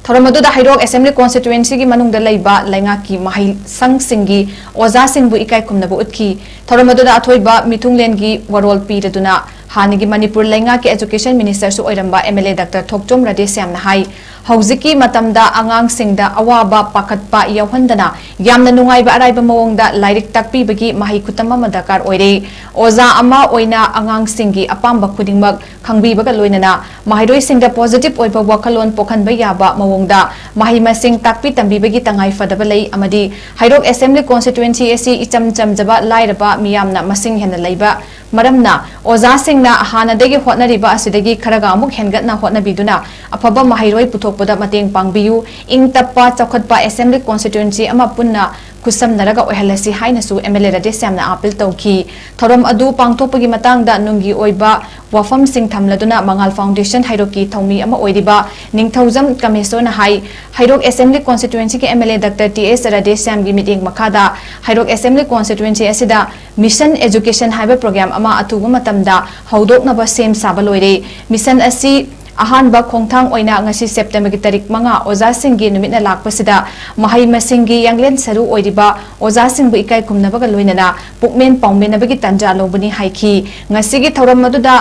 ꯊꯧꯔꯝ ꯑꯗꯨꯗ ꯍꯩꯔꯣꯛ Assembly Constituency ꯒꯤ ꯃꯅꯨꯡꯗ ꯂꯩꯕ ꯂꯩꯉꯥꯛꯀꯤ ꯃꯍꯩꯁꯪꯁꯤꯡꯒꯤ ꯑꯣꯖꯥꯁꯤꯡꯕꯨ ꯏꯀꯥꯏ ꯈꯨꯝꯅꯕ ꯎꯠꯈꯤ꯫ ꯊꯧꯔꯝ ꯑꯗꯨꯗ ꯑꯊꯣꯏꯕ ꯃꯤꯊꯨꯡꯂꯦꯟꯒꯤ ꯋꯥꯔꯣꯜ ꯄꯤꯔꯗꯨꯅ ꯍꯥꯟꯅꯒꯤ ꯃꯅꯤꯄꯨꯔ ꯂꯩꯉꯥꯛꯀꯤ Education Minister ꯁꯨ ꯑꯣꯏꯔꯝꯕ MLA Doctor ꯊꯣꯛꯆꯣꯝ ꯔꯥꯙꯦꯁ꯭ꯌꯥꯝꯅ ꯍꯥꯏ, ꯍꯧꯖꯤꯛꯀꯤ ꯃꯇꯝꯗ ꯑꯉꯥꯡꯁꯤꯡꯗ ꯑꯋꯥꯕ ꯄꯥꯈꯠꯄ ꯌꯥꯎꯍꯟꯗꯅ ꯌꯥꯝꯅ ꯅꯨꯡꯉꯥꯏꯕ ꯑꯔꯥꯏꯕ ꯃꯑꯣꯡꯗ ꯂꯥꯏꯔꯤꯛ ꯇꯥꯛꯄꯤꯕꯒꯤ ꯃꯍꯩ ꯈꯨꯇꯝ ꯑꯃ ꯗꯔꯀꯥꯔ ꯑꯣꯏꯔꯦ꯫ ꯑꯣꯖꯥ ꯑꯃ ꯑꯣꯏꯅ ꯑꯉꯥꯡꯁꯤꯡꯒꯤ ꯑꯄꯥꯝꯕ ꯈꯨꯗꯤꯡꯃꯛ ꯈꯪꯕꯤꯕꯒ ꯂꯣꯏꯅꯅ ꯃꯍꯩꯔꯣꯏꯁꯤꯡꯗ positive ꯑꯣꯏꯕ ꯋꯥꯈꯜꯂꯣꯟ ꯄꯣꯛꯍꯟꯕ ꯌꯥꯕ ꯃꯑꯣꯡꯗ ꯃꯍꯩ ꯃꯁꯤꯡ ꯇꯥꯛꯄꯤ ꯇꯝꯕꯤꯕꯒꯤ ꯇꯉꯥꯏ ꯐꯗꯕ ꯂꯩ ꯑꯃꯗꯤ ꯍꯩꯔꯣꯛ Assembly Constituency ꯑꯁꯤ ꯏꯆꯝ ꯆꯝꯖꯕ ꯂꯥꯏꯔꯕ ꯃꯤꯌꯥꯝꯅ ꯃꯁꯤꯡ ꯍꯦꯟꯅ ꯂꯩꯕ ꯃꯔꯝꯅ ꯑꯣꯖꯥꯁꯤꯡꯅ ꯍꯥꯟꯅꯗꯒꯤ ꯍꯣꯠꯅꯔꯤꯕ ꯑꯁꯤꯗꯒꯤ ꯈꯔꯒ ꯑꯃꯨꯛ ꯍꯦꯟꯒꯠꯅ ꯍꯣꯠꯅꯕꯤꯗꯨꯅ ꯑꯐꯕ ꯃꯍꯩꯔꯣꯏ ꯄꯨꯊꯣꯛꯄꯗ ꯃꯇꯦꯡ ꯄꯥꯡꯕꯤꯌꯨ꯫ ꯏꯪ ꯇꯞꯄ ꯆꯥꯎꯈꯠꯄ Assembly Constituency ꯑꯃ ꯄꯨꯟꯅ ꯈꯨꯠꯁꯝꯅꯔꯒ ꯑꯣꯏꯍꯜꯂꯁꯤ ꯍꯥꯏꯅꯁꯨ ꯑꯦꯝ ꯑꯦꯜ ꯑꯦ ꯔꯥꯙꯦꯁ꯭ꯌꯥꯝꯅ ꯑꯥꯄꯤꯜ ꯇꯧꯈꯤ꯫ ꯊꯧꯔꯝ ꯑꯗꯨ ꯄꯥꯡꯊꯣꯛꯄꯒꯤ ꯃꯇꯥꯡꯗ ꯅꯨꯡꯒꯤ ꯑꯣꯏꯕ ꯋꯥꯐꯝꯁꯤꯡ ꯊꯝꯂꯗꯨꯅ ꯃꯉꯥꯜ ꯐꯥꯎꯟꯗꯦꯁꯟ ꯍꯩꯔꯣꯛꯀꯤ ꯊꯧꯃꯤ ꯑꯃ ꯑꯣꯏꯔꯤꯕ ꯅꯤꯡꯊꯧꯖꯝ ꯀꯃꯦꯁꯣꯔꯅ ꯍꯥꯏ, ꯍꯩꯔꯣꯛ ꯑꯦꯁꯦꯝꯕ꯭ꯂꯤ ꯀꯣꯟꯁꯇꯤꯇ꯭ꯋꯦꯟꯁꯤꯒꯤ M L A doctor T S ꯔꯥꯙꯦꯁ꯭ꯌꯥꯝꯒꯤ ꯃꯤꯠꯌꯦꯡ ꯃꯈꯥꯗ ꯍꯩꯔꯣꯛ ꯑꯦꯁꯦꯝꯕ꯭ꯂꯤ ꯀꯣꯟꯁꯇꯤꯇ꯭ꯋꯦꯟꯁꯤ ꯑꯁꯤꯗ ꯃꯤꯁꯟ ꯑꯦꯖꯨꯀꯦꯁꯟ ꯍꯥꯏꯕ ꯄ꯭ꯔꯣꯒ꯭ꯔꯥꯝ ꯑꯃ ꯑꯊꯨꯕ ꯃꯇꯝꯗ ꯍꯧꯗꯣꯛꯅꯕ ꯁꯦꯝ ꯁꯥꯕ ꯂꯣꯏꯔꯦ꯫ ꯃꯤꯁꯟ ꯑꯁꯤ ꯑꯍꯥꯟꯕ ꯈꯣꯡꯊꯥꯡ ꯑꯣꯏꯅ ꯉꯁꯤ ꯁꯦꯞꯇꯦꯝꯕꯔꯒꯤ ꯇꯥꯔꯤꯛ ꯃꯉꯥ ꯑꯣꯖꯥꯁꯤꯡꯒꯤ ꯅꯨꯃꯤꯠꯅ ꯂꯥꯛꯄꯁꯤꯗ ꯃꯍꯩ ꯃꯁꯤꯡꯒꯤ ꯌꯥꯡꯂꯦꯟ ꯁꯔꯨ ꯑꯣꯏꯔꯤꯕ ꯑꯣꯖꯥꯁꯤꯡꯕꯨ ꯏꯀꯥꯏ ꯈꯨꯝꯅꯕꯒ ꯂꯣꯏꯅꯅ ꯄꯨꯛꯃꯦꯟ ꯄꯥꯎꯃꯤꯟꯅꯕꯒꯤ ꯇꯥꯟꯖꯥ ꯂꯧꯕꯅꯤ ꯍꯥꯏꯈꯤ꯫ ꯉꯁꯤꯒꯤ ꯊꯧꯔꯝ ꯑꯗꯨꯗ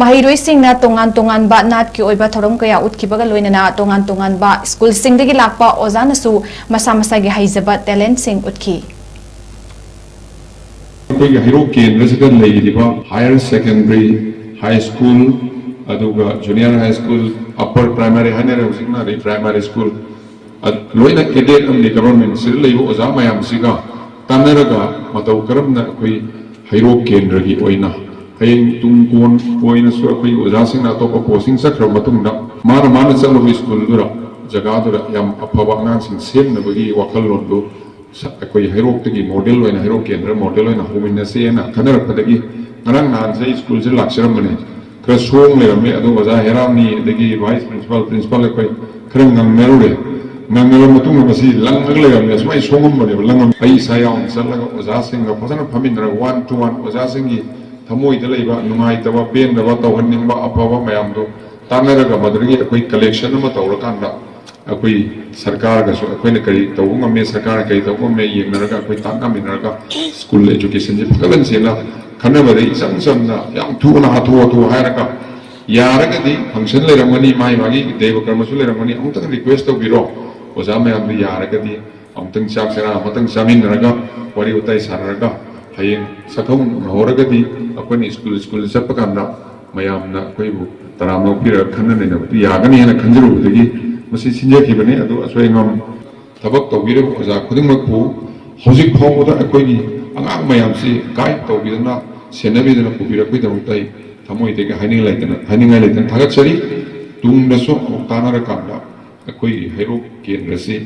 ꯃꯍꯩꯔꯣꯏꯁꯤꯡꯅ ꯇꯣꯉꯥꯟ ꯇꯣꯉꯥꯟꯕ ꯅꯥꯠꯀꯤ ꯑꯣꯏꯕ ꯊꯧꯔꯝ ꯀꯌꯥ ꯎꯠꯈꯤꯕꯒ ꯂꯣꯏꯅꯅ ꯇꯣꯉꯥꯟ ꯇꯣꯉꯥꯟꯕ ꯁ꯭ꯀꯨꯜꯁꯤꯡꯗꯒꯤ ꯂꯥꯛꯄ ꯑꯣꯖꯥꯅꯁꯨ ꯃꯁꯥ ꯃꯁꯥꯒꯤ ꯍꯩꯖꯕ ꯇꯦꯂꯦꯟꯠꯁꯤꯡ ꯎꯠꯈꯤ꯫ ꯑꯩꯈꯣꯏꯒꯤ ꯍꯩꯔꯣꯛ ꯀꯦꯟꯗ꯭ꯔꯁꯤꯗ ꯂꯩꯔꯤꯕ higher secondary, high school, ꯑꯗꯨꯒ junior high school, upper primary ꯍꯥꯏꯅꯔꯦ ꯍꯧꯖꯤꯛꯅ, ꯑꯗꯩ primary school, ꯑ-, ꯂꯣꯏꯅ aided ꯑꯃꯗꯤ government ꯁꯤꯗ ꯂꯩꯕ ꯑꯣꯖꯥ ꯃꯌꯥꯝꯁꯤꯒ ꯇꯥꯟꯅꯔꯒ ꯃꯇꯧ ꯀꯔꯝꯅ ꯑꯩꯈꯣꯏ ꯍꯩꯔꯣꯛ ꯀꯦꯟꯗ꯭ꯔꯒꯤ ꯑꯣꯏꯅ ꯍꯌꯦꯡ ꯇꯨꯡ ꯀꯣꯟ ꯑꯣꯏꯅꯁꯨ ꯑꯩꯈꯣꯏꯒꯤ ꯑꯣꯖꯥꯁꯤꯡꯅ ꯑꯇꯣꯞꯄ posting ꯆꯠꯈ꯭ꯔꯕ ꯃꯇꯨꯡꯗ ꯃꯥꯅ ꯃꯥꯅ ꯆꯠꯂꯨꯕ ꯁ꯭ꯀꯨꯜꯗꯨꯗ, ꯖꯒꯥꯗꯨꯗ ꯌꯥꯝ ꯑꯐꯕ ꯑꯉꯥꯡꯁꯤꯡ ꯁꯦꯝꯅꯕꯒꯤ ꯋꯥꯈꯜꯂꯣꯟꯗꯨ ꯁ-, ꯑꯩꯈꯣꯏ ꯍꯩꯔꯣꯛꯇꯒꯤ model ꯑꯣꯏꯅ, ꯍꯩꯔꯣꯛ ꯀꯦꯟꯗ꯭ꯔ model ꯑꯣꯏꯅ ꯍꯧꯃꯤꯟꯅꯁꯦꯅ ꯈꯟꯅꯔꯛꯄꯗꯒꯤ ꯉꯔꯥꯡ ꯅꯍꯥꯟꯁꯦ ꯑꯩ ꯁ꯭ꯀꯨꯜꯁꯤꯗ ꯂꯥꯛꯆꯔꯝꯕꯅꯦ꯫ ꯈꯔ ꯁꯣꯡ ꯂꯩꯔꯝꯃꯦ꯫ ꯑꯗꯣ ꯑꯣꯖꯥ ꯍꯦꯔꯥꯝꯅꯤ ꯑꯗꯒꯤ vice principal, principal ꯑꯩꯈꯣꯏ ꯈꯔ ꯉꯪꯅꯔꯨꯔꯦ꯫ ꯉꯪꯅꯔꯕ ꯃꯇꯨꯡꯗ ꯃꯁꯤ ꯂꯪꯉꯒ ꯂꯩꯔꯝꯃꯦ꯫ ꯑꯁꯨꯃꯥꯏꯅ ꯁꯣꯡꯉꯝꯕꯅꯦꯕ, ꯂꯪꯉꯝ-, ꯑꯩ ꯏꯁꯥ ꯌꯥꯎꯅ ꯆꯠꯂꯒ ꯑꯣꯖꯥꯁꯤꯡꯒ ꯐꯖꯅ ꯐꯝꯃꯤꯟꯅꯔꯒ one to one ꯑꯣꯖꯥꯁꯤꯡꯒꯤ ꯊꯃꯣꯏꯗ ꯂꯩꯕ ꯅꯨꯡꯉꯥꯏꯇꯕ, ꯄꯦꯟꯗꯕ, ꯇꯧꯍꯟꯅꯤꯡꯕ ꯑꯐꯕ ꯃꯌꯥꯝꯗꯣ ꯇꯥꯟꯅꯔꯒ ꯃꯗꯨꯗꯒꯤ ꯑꯩꯈꯣꯏ collection ꯑꯃ ꯇꯧꯔꯀꯥꯟꯗ ꯑꯩꯈꯣꯏ ꯁꯔꯀꯥꯔꯒꯁꯨ ꯑꯩꯈꯣꯏꯅ ꯀꯔꯤ ꯇꯧꯕ ꯉꯝꯃꯦ, ꯁꯔꯀꯥꯔꯅ ꯀꯔꯤ ꯇꯧꯕ ꯉꯝꯃꯦ ꯌꯦꯡꯅꯔꯒ ꯑꯩꯈꯣꯏ ꯇꯥꯟꯅꯃꯤꯟꯅꯔꯒ school educationꯁꯦ ꯐꯒꯠꯍꯟꯁꯦꯅ ꯈꯟꯅꯕꯗ ꯏꯆꯝ ꯆꯝꯅ ꯌꯥꯝ ꯊꯨꯅ ꯍꯥꯊꯨ ꯍꯥꯊꯨ ꯍꯥꯏꯔꯒ ꯌꯥꯔꯒꯗꯤ function ꯂꯩꯔꯝꯒꯅꯤ, ꯃꯥꯒꯤ ꯃꯥꯒꯤ ꯗꯩꯕ ꯀꯔꯃꯁꯨ ꯂꯩꯔꯝꯒꯅꯤ, ꯑꯃꯨꯛꯇꯪ request ꯇꯧꯕꯤꯔꯣ ꯑꯣꯖꯥ ꯃꯌꯥꯝꯗꯨ, ꯌꯥꯔꯒꯗꯤ ꯑꯃꯨꯛꯇꯪ ꯆꯥꯛ ꯆꯔꯥ ꯑꯃꯇꯪ ꯆꯥꯃꯤꯟꯅꯔꯒ ꯋꯥꯔꯤ ꯋꯥꯇꯥꯏ ꯁꯥꯟꯅꯔꯒ ꯍꯌꯦꯡ ꯁꯛꯈꯪ ꯎꯅꯍꯧꯔꯒꯗꯤ ꯑꯩꯈꯣꯏꯅ school school ꯆꯠꯄ ꯀꯥꯟꯗ ꯃꯌꯥꯝꯅ ꯑꯩꯈꯣꯏꯕꯨ ꯇꯔꯥꯝꯅ ꯑꯣꯛꯄꯤꯔꯒ ꯈꯟꯅ ꯅꯩꯅꯕꯗꯨ ꯌꯥꯒꯅꯤ ꯍꯥꯏꯅ ꯈꯟꯖꯔꯨꯕꯗꯒꯤ ꯃꯁꯤ ꯁꯤꯟꯖꯈꯤꯕꯅꯤ꯫ ꯑꯗꯨ ꯑꯁꯣꯏ ꯑꯉꯥꯝ ꯊꯕꯛ ꯇꯧꯕꯤꯔꯤꯕ ꯑꯣꯖꯥ ꯈꯨꯗꯤꯡꯃꯛꯄꯨ ꯍꯧꯖꯤꯛ ꯐꯥꯎꯕꯗ ꯑꯩꯈꯣꯏꯒꯤ ꯑꯉꯥꯡ ꯃꯌꯥꯝꯁꯤ guide ꯇꯧꯕꯤꯗꯨꯅ, ꯁꯦꯟꯅꯕꯤꯗꯨꯅ ꯄꯨꯕꯤꯔꯛꯄꯒꯤꯗꯃꯛꯇ ꯑꯩ ꯊꯃꯣꯏꯗꯒꯤ ꯍꯥꯏꯅꯤꯡ ꯂꯩꯇꯅ, ꯍꯥꯏꯅꯤꯡꯉꯥꯏ ꯂꯩꯇꯅ ꯊꯥꯒꯠꯆꯔꯤ꯫ ꯇꯨꯡꯗꯁꯨ ꯑꯃꯨꯛ ꯇꯥꯟꯅꯔꯀꯥꯟꯗ ꯑꯩꯈꯣꯏꯒꯤ ꯍꯩꯔꯣꯛ ꯀꯦꯟꯗ꯭ꯔꯁꯤ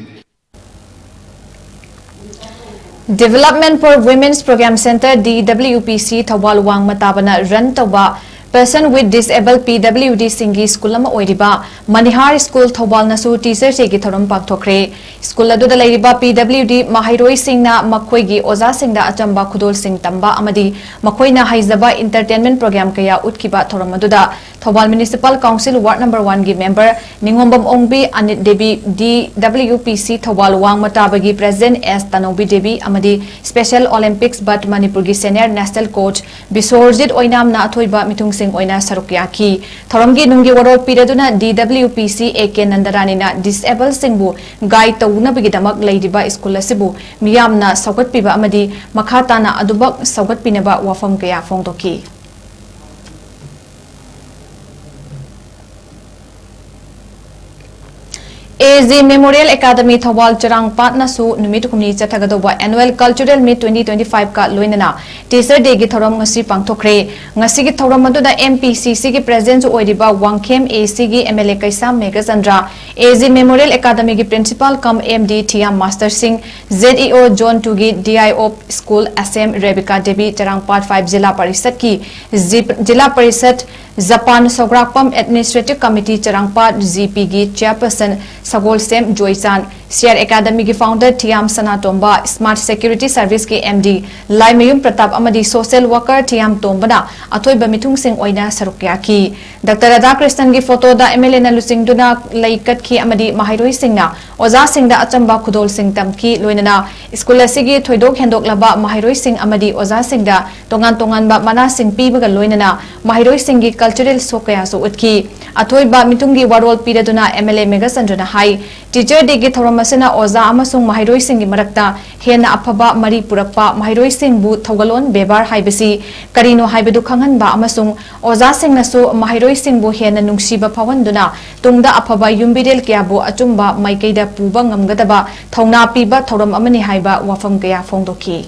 Development for Women's Program Center, D W P C, Thoubal ꯋꯥꯡꯃ ꯇꯥꯕꯅ run ꯇꯧꯕ Person with Disable P W D ꯁꯤꯡꯒꯤ ꯁ꯭ꯀꯨꯜ ꯑꯃ ꯑꯣꯏꯔꯤꯕ ꯃꯅꯤꯍꯥꯔ ꯁ꯭ꯀꯨꯜ ꯊꯧꯕꯥꯜꯅꯁꯨ Teacher Day ꯒꯤ ꯊꯧꯔꯝ ꯄꯥꯡꯊꯣꯛꯈ꯭ꯔꯦ꯫ ꯁ꯭ꯀꯨꯜ ꯑꯗꯨꯗ ꯂꯩꯔꯤꯕ P W D ꯃꯍꯩꯔꯣꯏꯁꯤꯡꯅ ꯃꯈꯣꯏꯒꯤ ꯑꯣꯖꯥꯁꯤꯡꯗ ꯑꯆꯝꯕ ꯈꯨꯗꯣꯜꯁꯤꯡ ꯇꯝꯕ ꯑꯃꯗꯤ ꯃꯈꯣꯏꯅ ꯍꯩꯖꯕ entertainment program ꯀꯌꯥ ꯎꯠꯈꯤꯕ ꯊꯧꯔꯝ ꯑꯗꯨꯗ Thoubal Municipal Council Ward number one ꯒꯤ member ꯅꯤꯉꯣꯝꯕꯝ ꯑꯣꯡꯕꯤ ꯑꯅꯤꯠ Devi, D W P C Thoubal ꯋꯥꯡꯃ ꯇꯥꯕꯒꯤ President S ꯇꯅꯧꯕꯤ ꯗꯦꯕꯤ ꯑꯃꯗꯤ Special Olympics but ꯃꯅꯤꯄꯨꯔꯒꯤ senior national coach ꯕꯤꯁ꯭ꯋꯔꯖꯤꯠ ꯑꯣꯏꯅꯥꯝꯅ ꯑꯊꯣꯏꯕ ꯃꯤꯊꯨꯡꯁꯤꯡ ꯑꯣꯏꯅ ꯁꯔꯨꯛ ꯌꯥꯈꯤ꯫ ꯊꯧꯔꯝꯒꯤ ꯅꯨꯡꯒꯤ ꯋꯥꯔꯣꯜ ꯄꯤꯔꯗꯨꯅ D W P C A K ꯅꯟꯗꯔꯥꯅꯤꯅ disable ꯁꯤꯡꯕꯨ guide ꯇꯧꯅꯕꯒꯤꯗꯃꯛ ꯂꯩꯔꯤꯕ ꯁ꯭ꯀꯨꯜ ꯑꯁꯤꯕꯨ ꯃꯤꯌꯥꯝꯅ ꯁꯧꯒꯠꯄꯤꯕ ꯑꯃꯗꯤ ꯃꯈꯥ ꯇꯥꯅ ꯑꯗꯨꯃꯛ ꯁꯧꯒꯠꯄꯤꯅꯕ ꯋꯥꯐꯝ ꯀꯌꯥ ꯐꯣꯡꯗꯣꯛꯈꯤ꯫ A G Memorial Academy Thoubal ꯆꯔꯥꯡꯄꯥꯠꯅꯁꯨ ꯅꯨꯃꯤꯠ ꯍꯨꯝꯅꯤ ꯆꯠꯊꯒꯗꯧꯕ Annual Cultural Meet twenty twenty-five ꯀ ꯂꯣꯏꯅꯅ Teacher Day ꯒꯤ ꯊꯧꯔꯝ ꯉꯁꯤ ꯄꯥꯡꯊꯣꯛꯈ꯭ꯔꯦ꯫ ꯉꯁꯤꯒꯤ ꯊꯧꯔꯝ ꯑꯗꯨꯗ M P C C ꯒꯤ President ꯁꯨ ꯑꯣꯏꯔꯤꯕ ꯋꯥꯡꯈꯦꯝ A C ꯒꯤ M L A Keisham Meghachandra, A G Memorial Academy ꯒꯤ Principal cum M D Thiyam master ꯁꯤꯡ, Z E O Zone two ꯒꯤ D I O School S M Rebika Devi, Charangpat five ꯖꯤꯂꯥ ꯄꯔꯤꯁꯠꯀꯤ ꯖꯤ-, ꯖꯤꯂꯥ ꯄꯔꯤꯁꯠ, ꯖꯄꯥꯟ ꯁꯧꯒ꯭ꯔꯥꯛꯄꯝ Administrative Committee Charangpat G P ꯒꯤ Chairperson Sagolsem Joychan, C R Academy ꯒꯤ founder Thiyam Sanatomba, Smart Security Service ꯀꯤ M D ꯂꯥꯏꯃꯌꯨꯝ ꯄ꯭ꯔꯇꯥꯞ ꯑꯃꯗꯤ social worker ꯊꯤꯌꯥꯝ ꯇꯣꯝꯕꯅ ꯑꯊꯣꯏꯕ ꯃꯤꯊꯨꯡꯁꯤꯡ ꯑꯣꯏꯅ ꯁꯔꯨꯛ ꯌꯥꯈꯤ꯫ ꯗꯥꯛꯇꯔ ꯔꯥꯙꯥꯀ꯭ꯔꯤꯁꯅꯟꯒꯤ ꯐꯣꯇꯣꯗ M L A ꯅ ꯂꯨꯆꯤꯡꯗꯨꯅ ꯂꯩ ꯀꯠꯈꯤ ꯑꯃꯗꯤ ꯃꯍꯩꯔꯣꯏꯁꯤꯡꯅ ꯑꯣꯖꯥꯁꯤꯡꯗ ꯑꯆꯝꯕ ꯈꯨꯗꯣꯜꯁꯤꯡ ꯇꯝꯈꯤ꯫ ꯂꯣꯏꯅꯅ ꯁ꯭ꯀꯨꯜ ꯑꯁꯤꯒꯤ ꯊꯣꯏꯗꯣꯛ ꯍꯦꯟꯗꯣꯛꯂꯕ ꯃꯍꯩꯔꯣꯏꯁꯤꯡ ꯑꯃꯗꯤ ꯑꯣꯖꯥꯁꯤꯡꯗ ꯇꯣꯉꯥꯟ ꯇꯣꯉꯥꯟꯕ ꯃꯅꯥꯁꯤꯡ ꯄꯤꯕꯒ ꯂꯣꯏꯅꯅ ꯃꯍꯩꯔꯣꯏꯁꯤꯡꯒꯤ cultural show ꯀꯌꯥꯁꯨ ꯎꯠꯈꯤ꯫ ꯑꯊꯣꯏꯕ ꯃꯤꯊꯨꯡꯒꯤ ꯋꯥꯔꯣꯜ ꯄꯤꯔꯗꯨꯅ M L A ꯃꯦꯘꯆꯟꯗ꯭ꯔꯅ high, Teacher Day ꯒꯤ ꯊꯧꯔꯝ ꯑꯁꯤꯅ ꯑꯣꯖꯥ ꯑꯃꯁꯨꯡ ꯃꯍꯩꯔꯣꯏꯁꯤꯡꯒꯤ ꯃꯔꯛꯇ ꯍꯦꯟꯅ ꯑꯐꯕ ꯃꯔꯤ ꯄꯨꯔꯛꯄ, ꯃꯍꯩꯔꯣꯏꯁꯤꯡꯕꯨ ꯊꯧꯒꯜꯂꯣꯟ ꯕꯦꯕꯥꯔ ꯍꯥꯏꯕꯁꯤ ꯀꯔꯤꯅꯣ ꯍꯥꯏꯕꯗꯨ ꯈꯪꯍꯟꯕ ꯑꯃꯁꯨꯡ ꯑꯣꯖꯥꯁꯤꯡꯅꯁꯨ ꯃꯍꯩꯔꯣꯏꯁꯤꯡꯕꯨ ꯍꯦꯟꯅ ꯅꯨꯡꯁꯤꯕ ꯐꯥꯎꯍꯟꯗꯨꯅ ꯇꯨꯡꯗ ꯑꯐꯕ ꯌꯨꯝꯕꯤꯔꯦꯜ ꯀꯌꯥꯕꯨ ꯑꯆꯨꯝꯕ ꯃꯥꯏꯀꯩꯗ ꯄꯨꯕ ꯉꯝꯒꯗꯕ ꯊꯧꯅꯥ ꯄꯤꯕ ꯊꯧꯔꯝ ꯑꯃꯅꯤ ꯍꯥꯏꯕ ꯋꯥꯐꯝ ꯀꯌꯥ ꯐꯣꯡꯗꯣꯛꯈꯤ꯫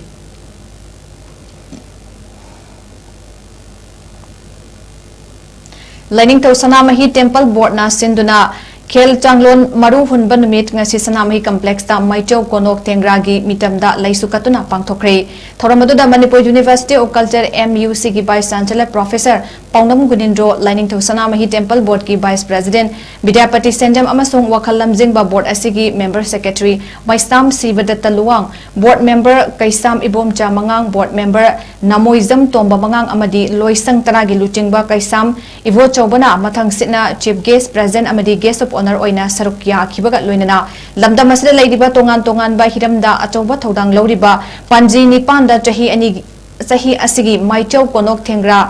ꯂꯥꯏꯅꯤꯡꯊꯧ ꯁꯅꯥꯃꯍꯤ Temple Board ꯅ ꯁꯤꯟꯗꯨꯅ ꯈꯦꯜ ꯆꯥꯡꯂꯣꯟ ꯃꯔꯨ ꯍꯨꯟꯕ ꯅꯨꯃꯤꯠ ꯉꯁꯤ ꯁꯅꯥꯃꯍꯤ ꯀꯝꯄ꯭ꯂꯦꯛꯁꯇ ꯃꯥꯏꯆꯧ ꯀꯣꯅꯣꯛ ꯊꯦꯡꯒ꯭ꯔꯥꯒꯤ ꯃꯤꯇꯝꯗ ꯂꯩꯁꯨ ꯀꯠꯇꯨꯅ ꯄꯥꯡꯊꯣꯛꯈ꯭ꯔꯦ꯫ ꯊꯧꯔꯝ ꯑꯗꯨꯗ Manipur university of culture, MUC, ꯒꯤ ꯚꯥꯏꯁ ꯆꯥꯟꯁꯦꯂꯔ ꯄ꯭ꯔꯣꯐꯦꯁꯔ ꯄꯥꯎꯅꯝ ꯒꯨꯅꯤꯟꯗ꯭ꯔꯣ, ꯂꯥꯏꯅꯤꯡꯊꯧ ꯁꯅꯥꯃꯍꯤ ꯇꯦꯝꯄꯜ ꯕꯣꯔꯗꯀꯤ ꯚꯥꯏꯁ ꯄ꯭ꯔꯦꯁꯤꯗꯦꯟꯠ ꯕꯤꯗ꯭ꯌꯥꯄꯇꯤ ꯁꯦꯟꯖꯝ ꯑꯃꯁꯨꯡ ꯋꯥꯈꯜ ꯂꯝꯖꯤꯡꯕ ꯕꯣꯔꯗ ꯑꯁꯤꯒꯤ ꯃꯦꯝꯕꯔ ꯁꯦꯀ꯭ꯔꯦꯇꯔꯤ ꯃꯩꯁꯇꯥꯝ ꯁꯤꯕꯗꯠꯇ ꯂꯨꯋꯥꯡ, ꯕꯣꯔꯗ ꯃꯦꯝꯕꯔ ꯀꯩꯁꯥꯝ ꯏꯕꯣꯝꯆꯥ ꯃꯉꯥꯡ, ꯕꯣꯔꯗ ꯃꯦꯝꯕꯔ ꯅꯃꯣꯏꯖꯝ ꯇꯣꯝꯕ ꯃꯉꯥꯡ ꯑꯃꯗꯤ ꯂꯣꯏꯁꯪ ꯇꯔꯥꯒꯤ ꯂꯨꯆꯤꯡꯕ ꯀꯩꯁꯥꯝ ꯏꯕꯣꯆꯧꯕꯅ ꯃꯊꯪ ꯁꯤꯠꯅ ꯆꯤꯐ ꯒꯦꯁ꯭ꯠ, ꯄ꯭ꯔꯦꯁꯤꯗꯦꯟꯠ ꯑꯃꯗꯤ ꯒꯦꯁ꯭ꯠ ꯑꯣꯐ ꯑꯣꯅꯔ ꯑꯣꯏꯅ ꯁꯔꯨꯛ ꯌꯥꯈꯤꯕꯒ ꯂꯣꯏꯅꯅ ꯂꯝꯗꯝ ꯑꯁꯤꯗ ꯂꯩꯔꯤꯕ ꯇꯣꯉꯥꯟ ꯇꯣꯉꯥꯟꯕ ꯍꯤꯔꯝꯗ ꯑꯆꯧꯕ ꯊꯧꯗꯥꯡ ꯂꯧꯔꯤꯕ ꯄꯥꯟꯖꯤ ꯅꯤꯄꯥꯟꯗ ꯆꯍꯤ ꯑꯅꯤ, ꯆꯍꯤ ꯑꯁꯤꯒꯤ ꯃꯥꯏꯆꯧ ꯀꯣꯅꯣꯛ ꯊꯦꯡꯒ꯭ꯔꯥ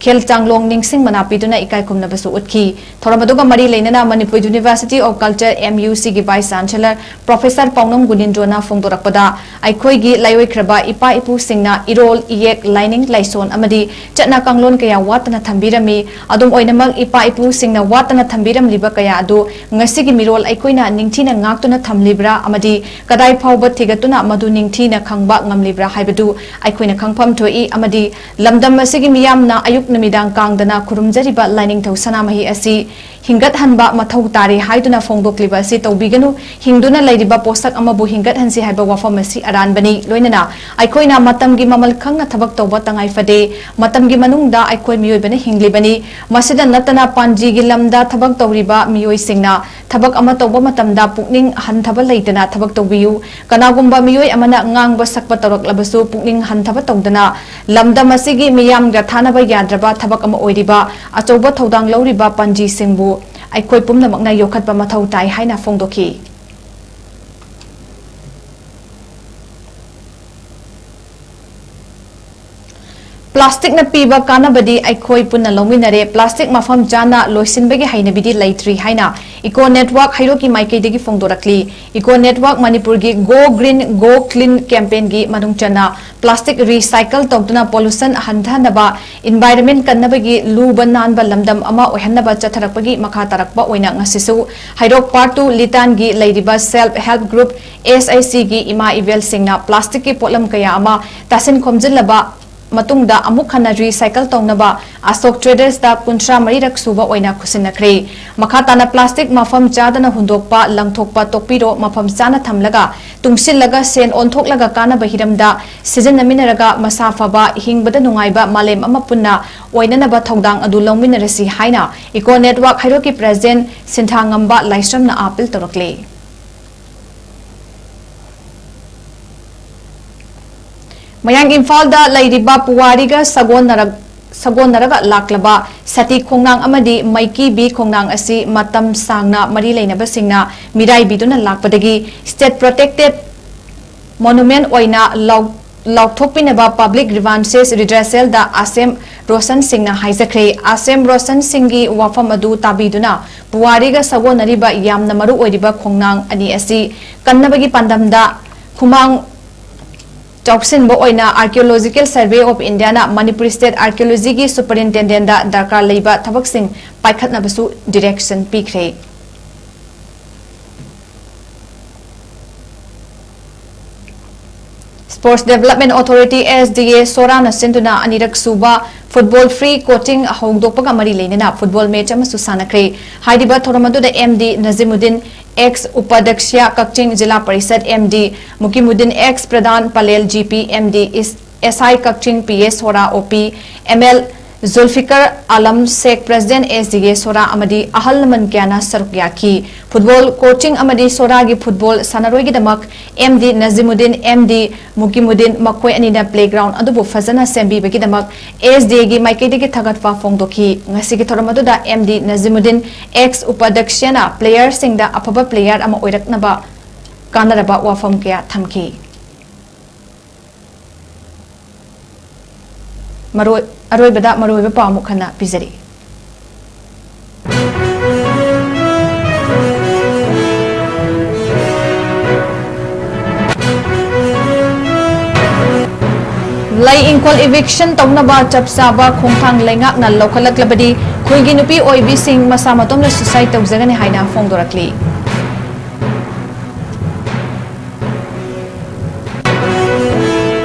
ꯈꯦꯜ ꯆꯥꯡꯂꯣꯡ ꯅꯤꯡꯁꯤꯡ ꯃꯅꯥ ꯄꯤꯗꯨꯅ ꯏꯀꯥꯏ ꯈꯨꯝꯅꯕꯁꯨ ꯎꯠꯈꯤ꯫ ꯊꯧꯔꯝ ꯑꯗꯨꯒ ꯃꯔꯤ ꯂꯩꯅꯅ Manipur university of culture, MUC, ꯒꯤ ꯚꯥꯏꯁ ꯆꯥꯟꯁꯦꯂꯔ ꯄ꯭ꯔꯣꯐꯦꯁꯔ ꯄꯥꯎꯅꯝ ꯒꯨꯅꯤꯟꯗ꯭ꯔꯣꯅ ꯐꯣꯡꯗꯣꯔꯛꯄꯗ, ꯑꯩꯈꯣꯏꯒꯤ ꯂꯥꯏꯑꯣꯏꯈ꯭ꯔꯕ ꯏꯄꯥ ꯏꯄꯨꯁꯤꯡꯅ ꯏꯔꯣꯜ, ꯏꯌꯦꯛ, ꯂꯥꯏꯅꯤꯡ ꯂꯥꯏꯁꯣꯟ ꯑꯃꯗꯤ ꯆꯠꯅ ꯀꯥꯡꯂꯣꯟ ꯀꯌꯥ ꯋꯥꯠꯇꯅ ꯊꯝꯕꯤꯔꯝꯃꯤ꯫ ꯑꯗꯨꯝ ꯑꯣꯏꯅꯃꯛ, ꯏꯄꯥ ꯏꯄꯨꯁꯤꯡꯅ ꯋꯥꯠꯇꯅ ꯊꯝꯕꯤꯔꯝꯂꯤꯕ ꯀꯌꯥ ꯑꯗꯨ ꯉꯁꯤꯒꯤ ꯃꯤꯔꯣꯜ ꯑꯩꯈꯣꯏꯅ ꯅꯤꯡꯊꯤꯅ ꯉꯥꯛꯇꯨꯅ ꯊꯝꯂꯤꯕ꯭ꯔꯥ ꯑꯃꯗꯤ ꯀꯗꯥꯏ ꯐꯥꯎꯕ ꯊꯤꯒꯠꯇꯨꯅ ꯃꯗꯨ ꯅꯤꯡꯊꯤꯅ ꯈꯪꯕ ꯉꯝꯂꯤꯕ꯭ꯔꯥ ꯍꯥꯏꯕꯗꯨ ꯑꯩꯈꯣꯏꯅ ꯈꯪꯐꯝ ꯊꯣꯛꯏ ꯑꯃꯗꯤ ꯂꯝꯗꯝ ꯑꯁꯤꯒꯤ ꯃꯤꯌꯥꯝꯅ ꯑꯌꯨꯛ ꯅꯨꯃꯤꯗꯥꯡ ꯀꯥꯡꯗꯅ ꯈꯨꯔꯨꯝꯖꯔꯤꯕ ꯂꯥꯏꯅꯤꯡꯊꯧ ꯁꯅꯥꯃꯍꯤ ꯑꯁꯤ ꯍꯤꯡꯒꯠꯍꯟꯕ ꯃꯊꯧ ꯇꯥꯔꯤ ꯍꯥꯏꯗꯨꯅ ꯐꯣꯡꯗꯣꯛꯂꯤꯕ ꯑꯁꯤ ꯇꯧꯕꯤꯒꯅꯨ꯫ ꯍꯤꯡꯗꯨꯅ ꯂꯩꯔꯤꯕ ꯄꯣꯠꯁꯛ ꯑꯃꯕꯨ ꯍꯤꯡꯒꯠꯍꯟꯁꯤ ꯍꯥꯏꯕ ꯋꯥꯐꯝ ꯑꯁꯤ ꯑꯔꯥꯟꯕꯅꯤ꯫ ꯂꯣꯏꯅꯅ ꯑꯩꯈꯣꯏꯅ ꯃꯇꯝꯒꯤ ꯃꯃꯜ ꯈꯪꯅ ꯊꯕꯛ ꯇꯧꯕ ꯇꯉꯥꯏ ꯐꯗꯦ꯫ ꯃꯇꯝꯒꯤ ꯃꯅꯨꯡꯗ ꯑꯩꯈꯣꯏ ꯃꯤꯑꯣꯏꯕꯅ ꯍꯤꯡꯂꯤꯕꯅꯤ꯫ ꯃꯁꯤꯗ ꯅꯠꯇꯅ ꯄꯥꯟꯖꯤꯒꯤ ꯂꯝꯗ ꯊꯕꯛ ꯇꯧꯔꯤꯕ ꯃꯤꯑꯣꯏꯁꯤꯡꯅ ꯊꯕꯛ ꯑꯃ ꯇꯧꯕ ꯃꯇꯝꯗ ꯄꯨꯛꯅꯤꯡ ꯍꯟꯊꯕ ꯂꯩꯇꯅ ꯊꯕꯛ ꯇꯧꯕꯤꯌꯨ꯫ ꯀꯅꯥꯒꯨꯝꯕ ꯃꯤꯑꯣꯏ ꯑꯃꯅ ꯉꯥꯡꯕ ꯁꯛꯄ ꯇꯧꯔꯛꯂꯕꯁꯨ ꯄꯨꯛꯅꯤꯡ ꯍꯟꯊꯕ ꯇꯧꯗꯅ ꯂꯝꯗꯝ ꯑꯁꯤꯒꯤ ꯃꯤꯌꯥꯝꯒ ꯊꯥꯅꯕ ꯌꯥꯗ꯭ꯔꯕ ꯊꯕꯛ ꯑꯃ ꯑꯣꯏꯔꯤꯕ ꯑꯆꯧꯕ ꯊꯧꯗꯥꯡ ꯂꯧꯔꯤꯕ ꯄꯥꯟꯖꯤꯁꯤꯡꯕꯨ ꯑꯩꯈꯣꯏ ꯄꯨꯝꯅꯃꯛꯅ ꯌꯣꯛꯈꯠꯄ ꯃꯊꯧ ꯇꯥꯏ ꯍꯥꯏꯅ ꯐꯣꯡꯗꯣꯛꯈꯤ꯫ ꯄ꯭ꯂꯥꯁꯇꯤꯛꯅ ꯄꯤꯕ ꯀꯥꯟꯅꯕꯗꯤ ꯑꯩꯈꯣꯏ ꯄꯨꯟꯅ ꯂꯧꯃꯤꯟꯅꯔꯦ꯫ ꯄ꯭ꯂꯥꯁꯇꯤꯛ ꯃꯐꯝ ꯆꯥꯅ ꯂꯣꯏꯁꯤꯟꯕꯒꯤ ꯍꯩꯅꯕꯤꯗꯤ ꯂꯩꯇ꯭ꯔꯤ ꯍꯥꯏꯅ ꯏꯀꯣ ꯅꯦꯠꯋꯥꯔꯛ ꯍꯩꯔꯣꯛꯀꯤ ꯃꯥꯏꯀꯩꯗꯒꯤ ꯐꯣꯡꯗꯣꯔꯛꯂꯤ꯫ ꯏꯀꯣ ꯅꯦꯠꯋꯥꯔꯛ ꯃꯅꯤꯄꯨꯔꯒꯤ Go Green, Go Clean campaignꯒꯤ ꯃꯅꯨꯡ ꯆꯟꯅ ꯄ꯭ꯂꯥꯁꯇꯤꯛ recycle ꯇꯧꯗꯨꯅ pollution ꯍꯟꯊꯍꯟꯅꯕ, environment ꯀꯟꯅꯕꯒꯤ ꯂꯨꯕ ꯅꯥꯟꯕ ꯂꯝꯗꯝ ꯑꯃ ꯑꯣꯏꯍꯟꯅꯕ ꯆꯠꯊꯔꯛꯄꯒꯤ ꯃꯈꯥ ꯇꯥꯔꯛꯄ ꯑꯣꯏꯅ ꯉꯁꯤꯁꯨ ꯍꯩꯔꯣꯛ Part Two ꯂꯤꯇꯥꯟꯒꯤ ꯂꯩꯔꯤꯕ Self Help Group, SHGꯒꯤ ꯏꯃꯥ ꯏꯕꯦꯜꯁꯤꯡꯅ ꯄ꯭ꯂꯥꯁꯇꯤꯛꯀꯤ ꯄꯣꯠꯂꯝ ꯀꯌꯥ ꯑꯃ ꯇꯥꯁꯤꯟ ꯈꯣꯝꯖꯤꯜꯂꯕ ꯃꯇꯨꯡꯗ ꯑꯃꯨꯛ ꯍꯟꯅ recycle ꯇꯧꯅꯕ ꯑꯁꯣꯛ ꯇ꯭ꯔꯦꯗꯔꯁꯇ ꯀꯨꯟꯊ꯭ꯔꯥ ꯃꯔꯤꯔꯛ ꯁꯨꯕ ꯑꯣꯏꯅ ꯈꯨꯠꯁꯤꯟꯅꯈ꯭ꯔꯦ꯫ ꯃꯈꯥ ꯇꯥꯅ plastic ꯃꯐꯝ ꯆꯥꯗꯅ ꯍꯨꯟꯗꯣꯛꯄ, ꯂꯪꯊꯣꯛꯄ ꯇꯣꯛꯄꯤꯔꯣ, ꯃꯐꯝ ꯆꯥꯅ ꯊꯝꯂꯒ, ꯇꯨꯡꯁꯤꯜꯂꯒ, ꯁꯦꯟ ꯑꯣꯟꯊꯣꯛꯂꯒ ꯀꯥꯟꯅꯕ ꯍꯤꯔꯝꯗ ꯁꯤꯖꯤꯟꯅꯃꯤꯟꯅꯔꯒ ꯃꯁꯥ ꯐꯕ, ꯍꯤꯡꯕꯗ ꯅꯨꯡꯉꯥꯏꯕ ꯃꯥꯂꯦꯝ ꯑꯃ ꯄꯨꯟꯅ ꯑꯣꯏꯅꯅꯕ ꯊꯧꯗꯥꯡ ꯑꯗꯨ ꯂꯧꯃꯤꯟꯅꯔꯁꯤ ꯍꯥꯏꯅ Eco Network ꯍꯩꯔꯣꯛꯀꯤ president ꯁꯤꯟꯊꯥꯉꯝꯕ ꯂꯥꯏꯁ꯭ꯔꯝꯅ appeal ꯇꯧꯔꯛꯂꯤ꯫ ꯃꯌꯥꯡ ꯏꯝꯐꯥꯜꯗ ꯂꯩꯔꯤꯕ ꯄꯨꯋꯥꯔꯤꯒ ꯁꯥꯒꯣꯟꯅꯔꯛ-, ꯁꯥꯒꯣꯟꯅꯔꯒ ꯂꯥꯛꯂꯕ ꯁꯇꯤ ꯈꯣꯡꯅꯥꯡ ꯑꯃꯗꯤ ꯃꯩꯀꯤꯕꯤ ꯈꯣꯡꯅꯥꯡ ꯑꯁꯤ ꯃꯇꯝ ꯁꯥꯡꯅ ꯃꯔꯤ ꯂꯩꯅꯕꯁꯤꯡꯅ ꯃꯤꯔꯥꯏꯕꯤꯗꯨꯅ ꯂꯥꯛꯄꯗꯒꯤ state protected monument ꯑꯣꯏꯅ ꯂꯥꯎ-, ꯂꯥꯎꯊꯣꯛꯄꯤꯅꯕ Public Grievances Redressal ꯗ ꯑꯁꯦꯝ ꯔꯣꯁꯟ ꯁꯤꯡꯅ ꯍꯥꯏꯖꯈ꯭ꯔꯦ꯫ ꯑꯁꯦꯝ ꯔꯣꯁꯟ ꯁꯤꯡꯒꯤ ꯋꯥꯐꯝ ꯑꯗꯨ ꯇꯥꯕꯤꯗꯨꯅ ꯄꯨꯋꯥꯔꯤꯒ ꯁꯥꯒꯣꯟꯅꯔꯤꯕ ꯌꯥꯝꯅ ꯃꯔꯨ ꯑꯣꯏꯔꯤꯕ ꯈꯣꯡꯅꯥꯡ ꯑꯅꯤ ꯑꯁꯤ ꯀꯟꯅꯕꯒꯤ ꯄꯥꯟꯗꯝꯗ ꯈꯨꯃꯥꯡ ꯆꯥꯎꯁꯤꯟꯕ ꯑꯣꯏꯅ Archaeological Survey of India ꯅ ꯃꯅꯤꯄꯨꯔ State Archaeology ꯒꯤ superintendent ꯗ ꯗꯔꯀꯥꯔ ꯂꯩꯕ ꯊꯕꯛꯁꯤꯡ ꯄꯥꯏꯈꯠꯅꯕꯁꯨ direction ꯄꯤꯈ꯭ꯔꯦ꯫ Sports Development Authority, S D A, ꯁꯣꯔꯥꯅ ꯁꯤꯟꯗꯨꯅ ꯑꯅꯤꯔꯛ ꯁꯨꯕ football free coaching ꯍꯧꯗꯣꯛꯄꯒ ꯃꯔꯤ ꯂꯩꯅꯅ football match ꯑꯃꯁꯨ ꯁꯥꯟꯅꯈ꯭ꯔꯦ꯫ ꯍꯥꯏꯔꯤꯕ ꯊꯧꯔꯝ ꯑꯗꯨꯗ M D Najimuddin, ex ꯎꯄꯥꯙ꯭ꯌꯛꯁ Kakching zila parishad, M D ꯃꯨꯀꯤꯃꯨꯗꯤꯟ, ex Pradhan Pallel G P, M D S I Kakching P A ꯁꯣꯔꯥ, O P M L ꯖꯨꯜꯐꯤꯀꯔ Alam Sheikh, president S D A ꯁꯣꯔꯥ ꯑꯃꯗꯤ ꯑꯍꯜ ꯂꯃꯟ ꯀꯌꯥꯅ ꯁꯔꯨꯛ ꯌꯥꯈꯤ꯫ Football coaching ꯑꯃꯗꯤ ꯁꯣꯔꯥꯒꯤ football ꯁꯥꯟꯅꯔꯣꯏꯒꯤꯗꯃꯛ M D ꯅꯖꯤꯃꯨꯗꯤꯟ, M D ꯃꯨꯀꯤꯃꯨꯗꯤꯟ ꯃꯈꯣꯏ ꯑꯅꯤꯅ playground ꯑꯗꯨꯕꯨ ꯐꯖꯅ ꯁꯦꯝꯕꯤꯕꯒꯤꯗꯃꯛ S D A ꯒꯤ ꯃꯥꯏꯀꯩꯗꯒꯤ ꯊꯥꯒꯠꯄ ꯐꯣꯡꯗꯣꯛꯈꯤ꯫ ꯉꯁꯤꯒꯤ ꯊꯧꯔꯝ ꯑꯗꯨꯗ M D ꯅꯖꯤꯃꯨꯗꯤꯟ, ex ꯎꯄꯥꯙ꯭ꯌꯛꯁꯅ player ꯁꯤꯡꯗ ꯑꯐꯕ player ꯑꯃ ꯑꯣꯏꯔꯛꯅꯕ ꯀꯥꯟꯅꯔꯕ ꯋꯥꯐꯝ ꯀꯌꯥ ꯊꯝꯈꯤ꯫ ꯃꯔꯣꯏ-, ꯑꯔꯣꯏꯕꯗ ꯃꯔꯨꯑꯣꯏꯕ ꯄꯥꯎ ꯑꯃꯨꯛ ꯍꯟꯅ ꯄꯤꯖꯔꯤ꯫ ꯂꯩ ꯏꯪꯈꯣꯜ eviction ꯇꯧꯅꯕ ꯆꯞ ꯆꯥꯕ ꯈꯣꯡꯊꯥꯡ ꯂꯩꯉꯥꯛꯅ ꯂꯧꯈꯠꯂꯛꯂꯕꯗꯤ ꯈꯨꯜꯒꯤ ꯅꯨꯄꯤ ꯑꯣꯏꯕꯤꯁꯤꯡ ꯃꯁꯥ ꯃꯇꯣꯝꯗ suicide ꯇꯧꯖꯒꯅꯤ ꯍꯥꯏꯅ ꯐꯣꯡꯗꯣꯔꯛꯂꯤ꯫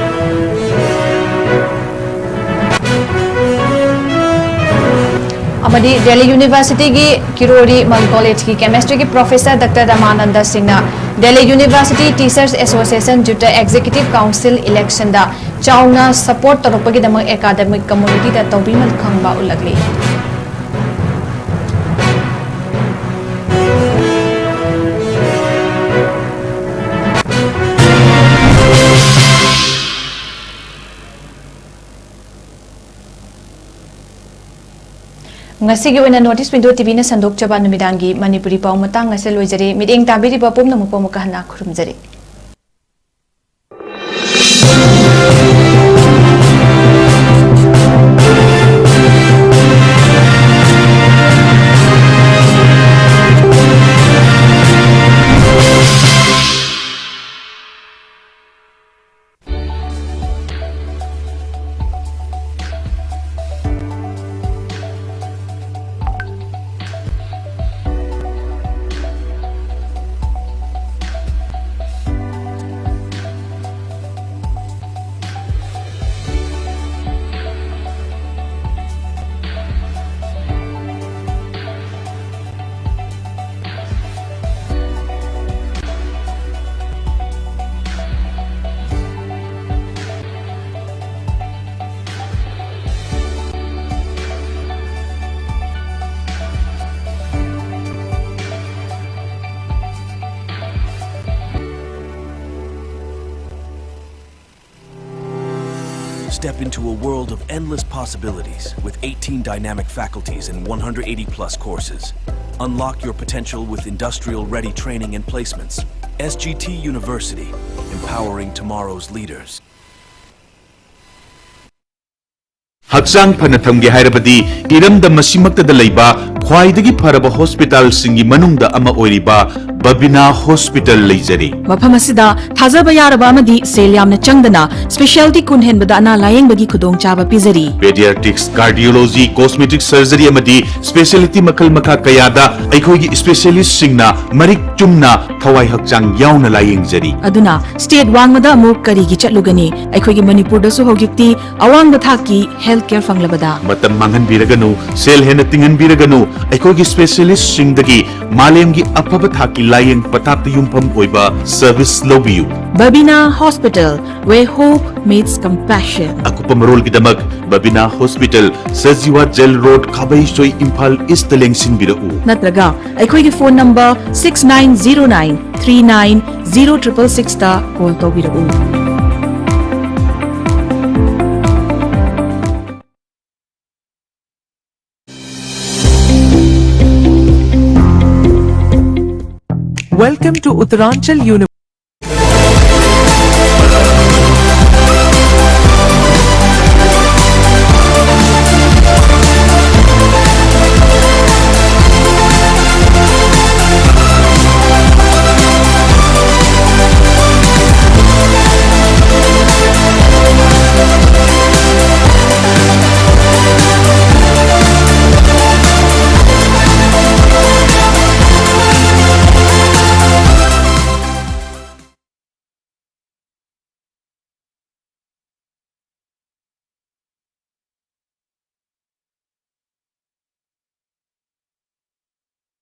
ꯑꯃꯗꯤ ꯗꯦꯜꯂꯤ ꯌꯨꯅꯤꯚꯔꯁꯤꯇꯤꯒꯤ ꯀꯤꯔꯣꯔꯤ ꯃꯜ ꯀꯣꯂꯦꯖꯀꯤ ꯀꯦꯃꯤꯁꯇ꯭ꯔꯤꯒꯤ ꯄ꯭ꯔꯣꯐꯦꯁꯔ ꯗꯥꯛꯇꯔ ꯔꯃꯥꯅꯟꯗ ꯁꯤꯡꯅ ꯗꯦꯜꯂꯤ ꯌꯨꯅꯤꯚꯔꯁꯤꯇꯤ ꯇꯤꯆꯔꯁ ꯑꯦꯁꯣꯁꯤꯌꯦꯁꯟ ꯖꯨꯇ ꯑꯦꯛꯖꯤꯀ꯭ꯌꯨꯇꯤꯚ ꯀꯥꯎꯟꯁꯤꯜ ꯏꯂꯦꯛꯁꯟꯗ ꯆꯥꯎꯅ ꯁꯄꯣꯔꯠ ꯇꯧꯔꯛꯄꯒꯤꯗꯃꯛ ꯑꯦꯀꯥꯗꯃꯤꯛ ꯀꯝꯃꯨꯅꯤꯇꯤꯗ ꯇꯧꯕꯤꯃꯜ ꯈꯪꯕ ꯎꯠꯂꯛꯂꯤ꯫ ꯉꯁꯤꯒꯤ ꯑꯣꯏꯅ North East Window ꯇꯤꯚꯤꯅ ꯁꯟꯗꯣꯛꯆꯕ ꯅꯨꯃꯤꯗꯥꯡꯒꯤ ꯃꯅꯤꯄꯨꯔꯤ ꯄꯥꯎ ꯃꯇꯥꯡ ꯑꯁꯤꯗ ꯂꯣꯏꯖꯔꯦ꯫ ꯃꯤꯠꯌꯦꯡ ꯇꯥꯕꯤꯔꯤꯕ ꯄꯨꯝꯅꯃꯛꯄꯨ ꯑꯃꯨꯛꯀ ꯍꯟꯅ ꯈꯨꯔꯨꯝꯖꯔꯤ꯫ Step into a world of endless possibilities with eighteen dynamic faculties and one hundred eighty plus courses. Unlock your potential with industrial ready training and placements. S G T University, empowering tomorrow's leaders. ꯍꯛꯆꯥꯡ ꯐꯅ ꯊꯝꯒꯦ ꯍꯥꯏꯔꯕꯗꯤ ꯏꯔꯝꯗꯝ ꯑꯁꯤꯃꯛꯇꯗ ꯂꯩꯕ ꯈ꯭ꯋꯥꯏꯗꯒꯤ ꯐꯔꯕ ꯍꯣꯁꯄꯤꯇꯥꯜꯁꯤꯡꯒꯤ ꯃꯅꯨꯡꯗ ꯑꯃ ꯑꯣꯏꯔꯤꯕ ꯕꯕꯤꯅꯥ ꯍꯣꯁꯄꯤꯇꯥꯜ ꯂꯩꯖꯔꯤ꯫ ꯃꯐꯝ ꯑꯁꯤꯗ ꯊꯥꯖꯕ ꯌꯥꯔꯕ ꯑꯃꯗꯤ ꯁꯦꯜ ꯌꯥꯝꯅ ꯆꯪꯗꯅ ꯁ꯭ꯄꯦꯁꯤꯌꯦꯜꯇꯤ ꯀꯨꯟ ꯍꯦꯟꯕꯗ ꯑꯅꯥ ꯂꯥꯌꯦꯡꯕꯒꯤ ꯈꯨꯗꯣꯡꯆꯥꯕ ꯄꯤꯖꯔꯤ꯫ ꯄꯦꯗꯤꯌꯥꯇ꯭ꯔꯤꯛꯁ, ꯀꯥꯔꯗꯤꯑꯣꯂꯣꯖꯤ, ꯀꯣꯁꯃꯦꯇꯤꯛ ꯁꯔꯖꯔꯤ ꯑꯃꯗꯤ ꯁ꯭ꯄꯦꯁꯤꯌꯦꯂꯤꯇꯤ ꯃꯈꯜ ꯃꯈꯥ ꯀꯌꯥꯗ ꯑꯩꯈꯣꯏꯒꯤ ꯁ꯭ꯄꯦꯁꯤꯌꯦꯂꯤꯁꯁꯤꯡꯅ ꯃꯔꯤꯛ ꯆꯨꯝꯅ ꯊꯋꯥꯏ ꯍꯛꯆꯥꯡ ꯌꯥꯎꯅ ꯂꯥꯌꯦꯡꯖꯔꯤ꯫ ꯑꯗꯨꯅ ꯁ꯭ꯇꯦꯠ ꯋꯥꯡꯃꯗ ꯑꯃꯨꯛ ꯀꯔꯤꯒꯤ ꯆꯠꯂꯨꯒꯅꯤ? ꯑꯩꯈꯣꯏꯒꯤ ꯃꯅꯤꯄꯨꯔꯗꯁꯨ ꯍꯧꯖꯤꯛꯇꯤ ꯑꯋꯥꯡꯕ ꯊꯥꯛꯀꯤ ꯍꯦꯜꯊ ꯀꯦꯌꯔ ꯐꯪꯂꯕꯗ꯫ ꯃꯇꯝ ꯃꯥꯡꯍꯟꯕꯤꯔꯒꯅꯨ, ꯁꯦꯜ ꯍꯦꯟꯅ ꯇꯤꯡꯍꯟꯕꯤꯔꯒꯅꯨ, ꯑꯩꯈꯣꯏꯒꯤ ꯁ꯭ꯄꯦꯁꯤꯌꯦꯂꯤꯁ꯭ꯠꯁꯤꯡꯗꯒꯤ ꯃꯥꯂꯦꯝꯒꯤ ꯑꯐꯕ ꯊꯥꯛꯀꯤ ꯂꯥꯌꯦꯡ ꯄꯊꯥꯞꯇ ꯌꯨꯝꯐꯝ ꯑꯣꯏꯕ ꯁꯔꯚꯤꯁ ꯂꯧꯕꯤꯌꯨ꯫ Babina Hospital, where hope meets compassion. ꯑꯀꯨꯞꯄ ꯃꯔꯣꯜꯒꯤꯗꯃꯛ Babina hospital, Sajiwa jail road, Khabeisoi, Imphal ꯏꯁ꯭ꯠꯇ ꯂꯦꯡꯁꯤꯟꯕꯤꯔꯛꯎ꯫ ꯅꯠꯇ꯭ꯔꯒ ꯑꯩꯈꯣꯏꯒꯤ phone number six nine zero nine three nine zero triple sixꯇ ꯀꯣꯜ ꯇꯧꯕꯤꯔꯛꯎ꯫ Welcome to Uttaranchal University.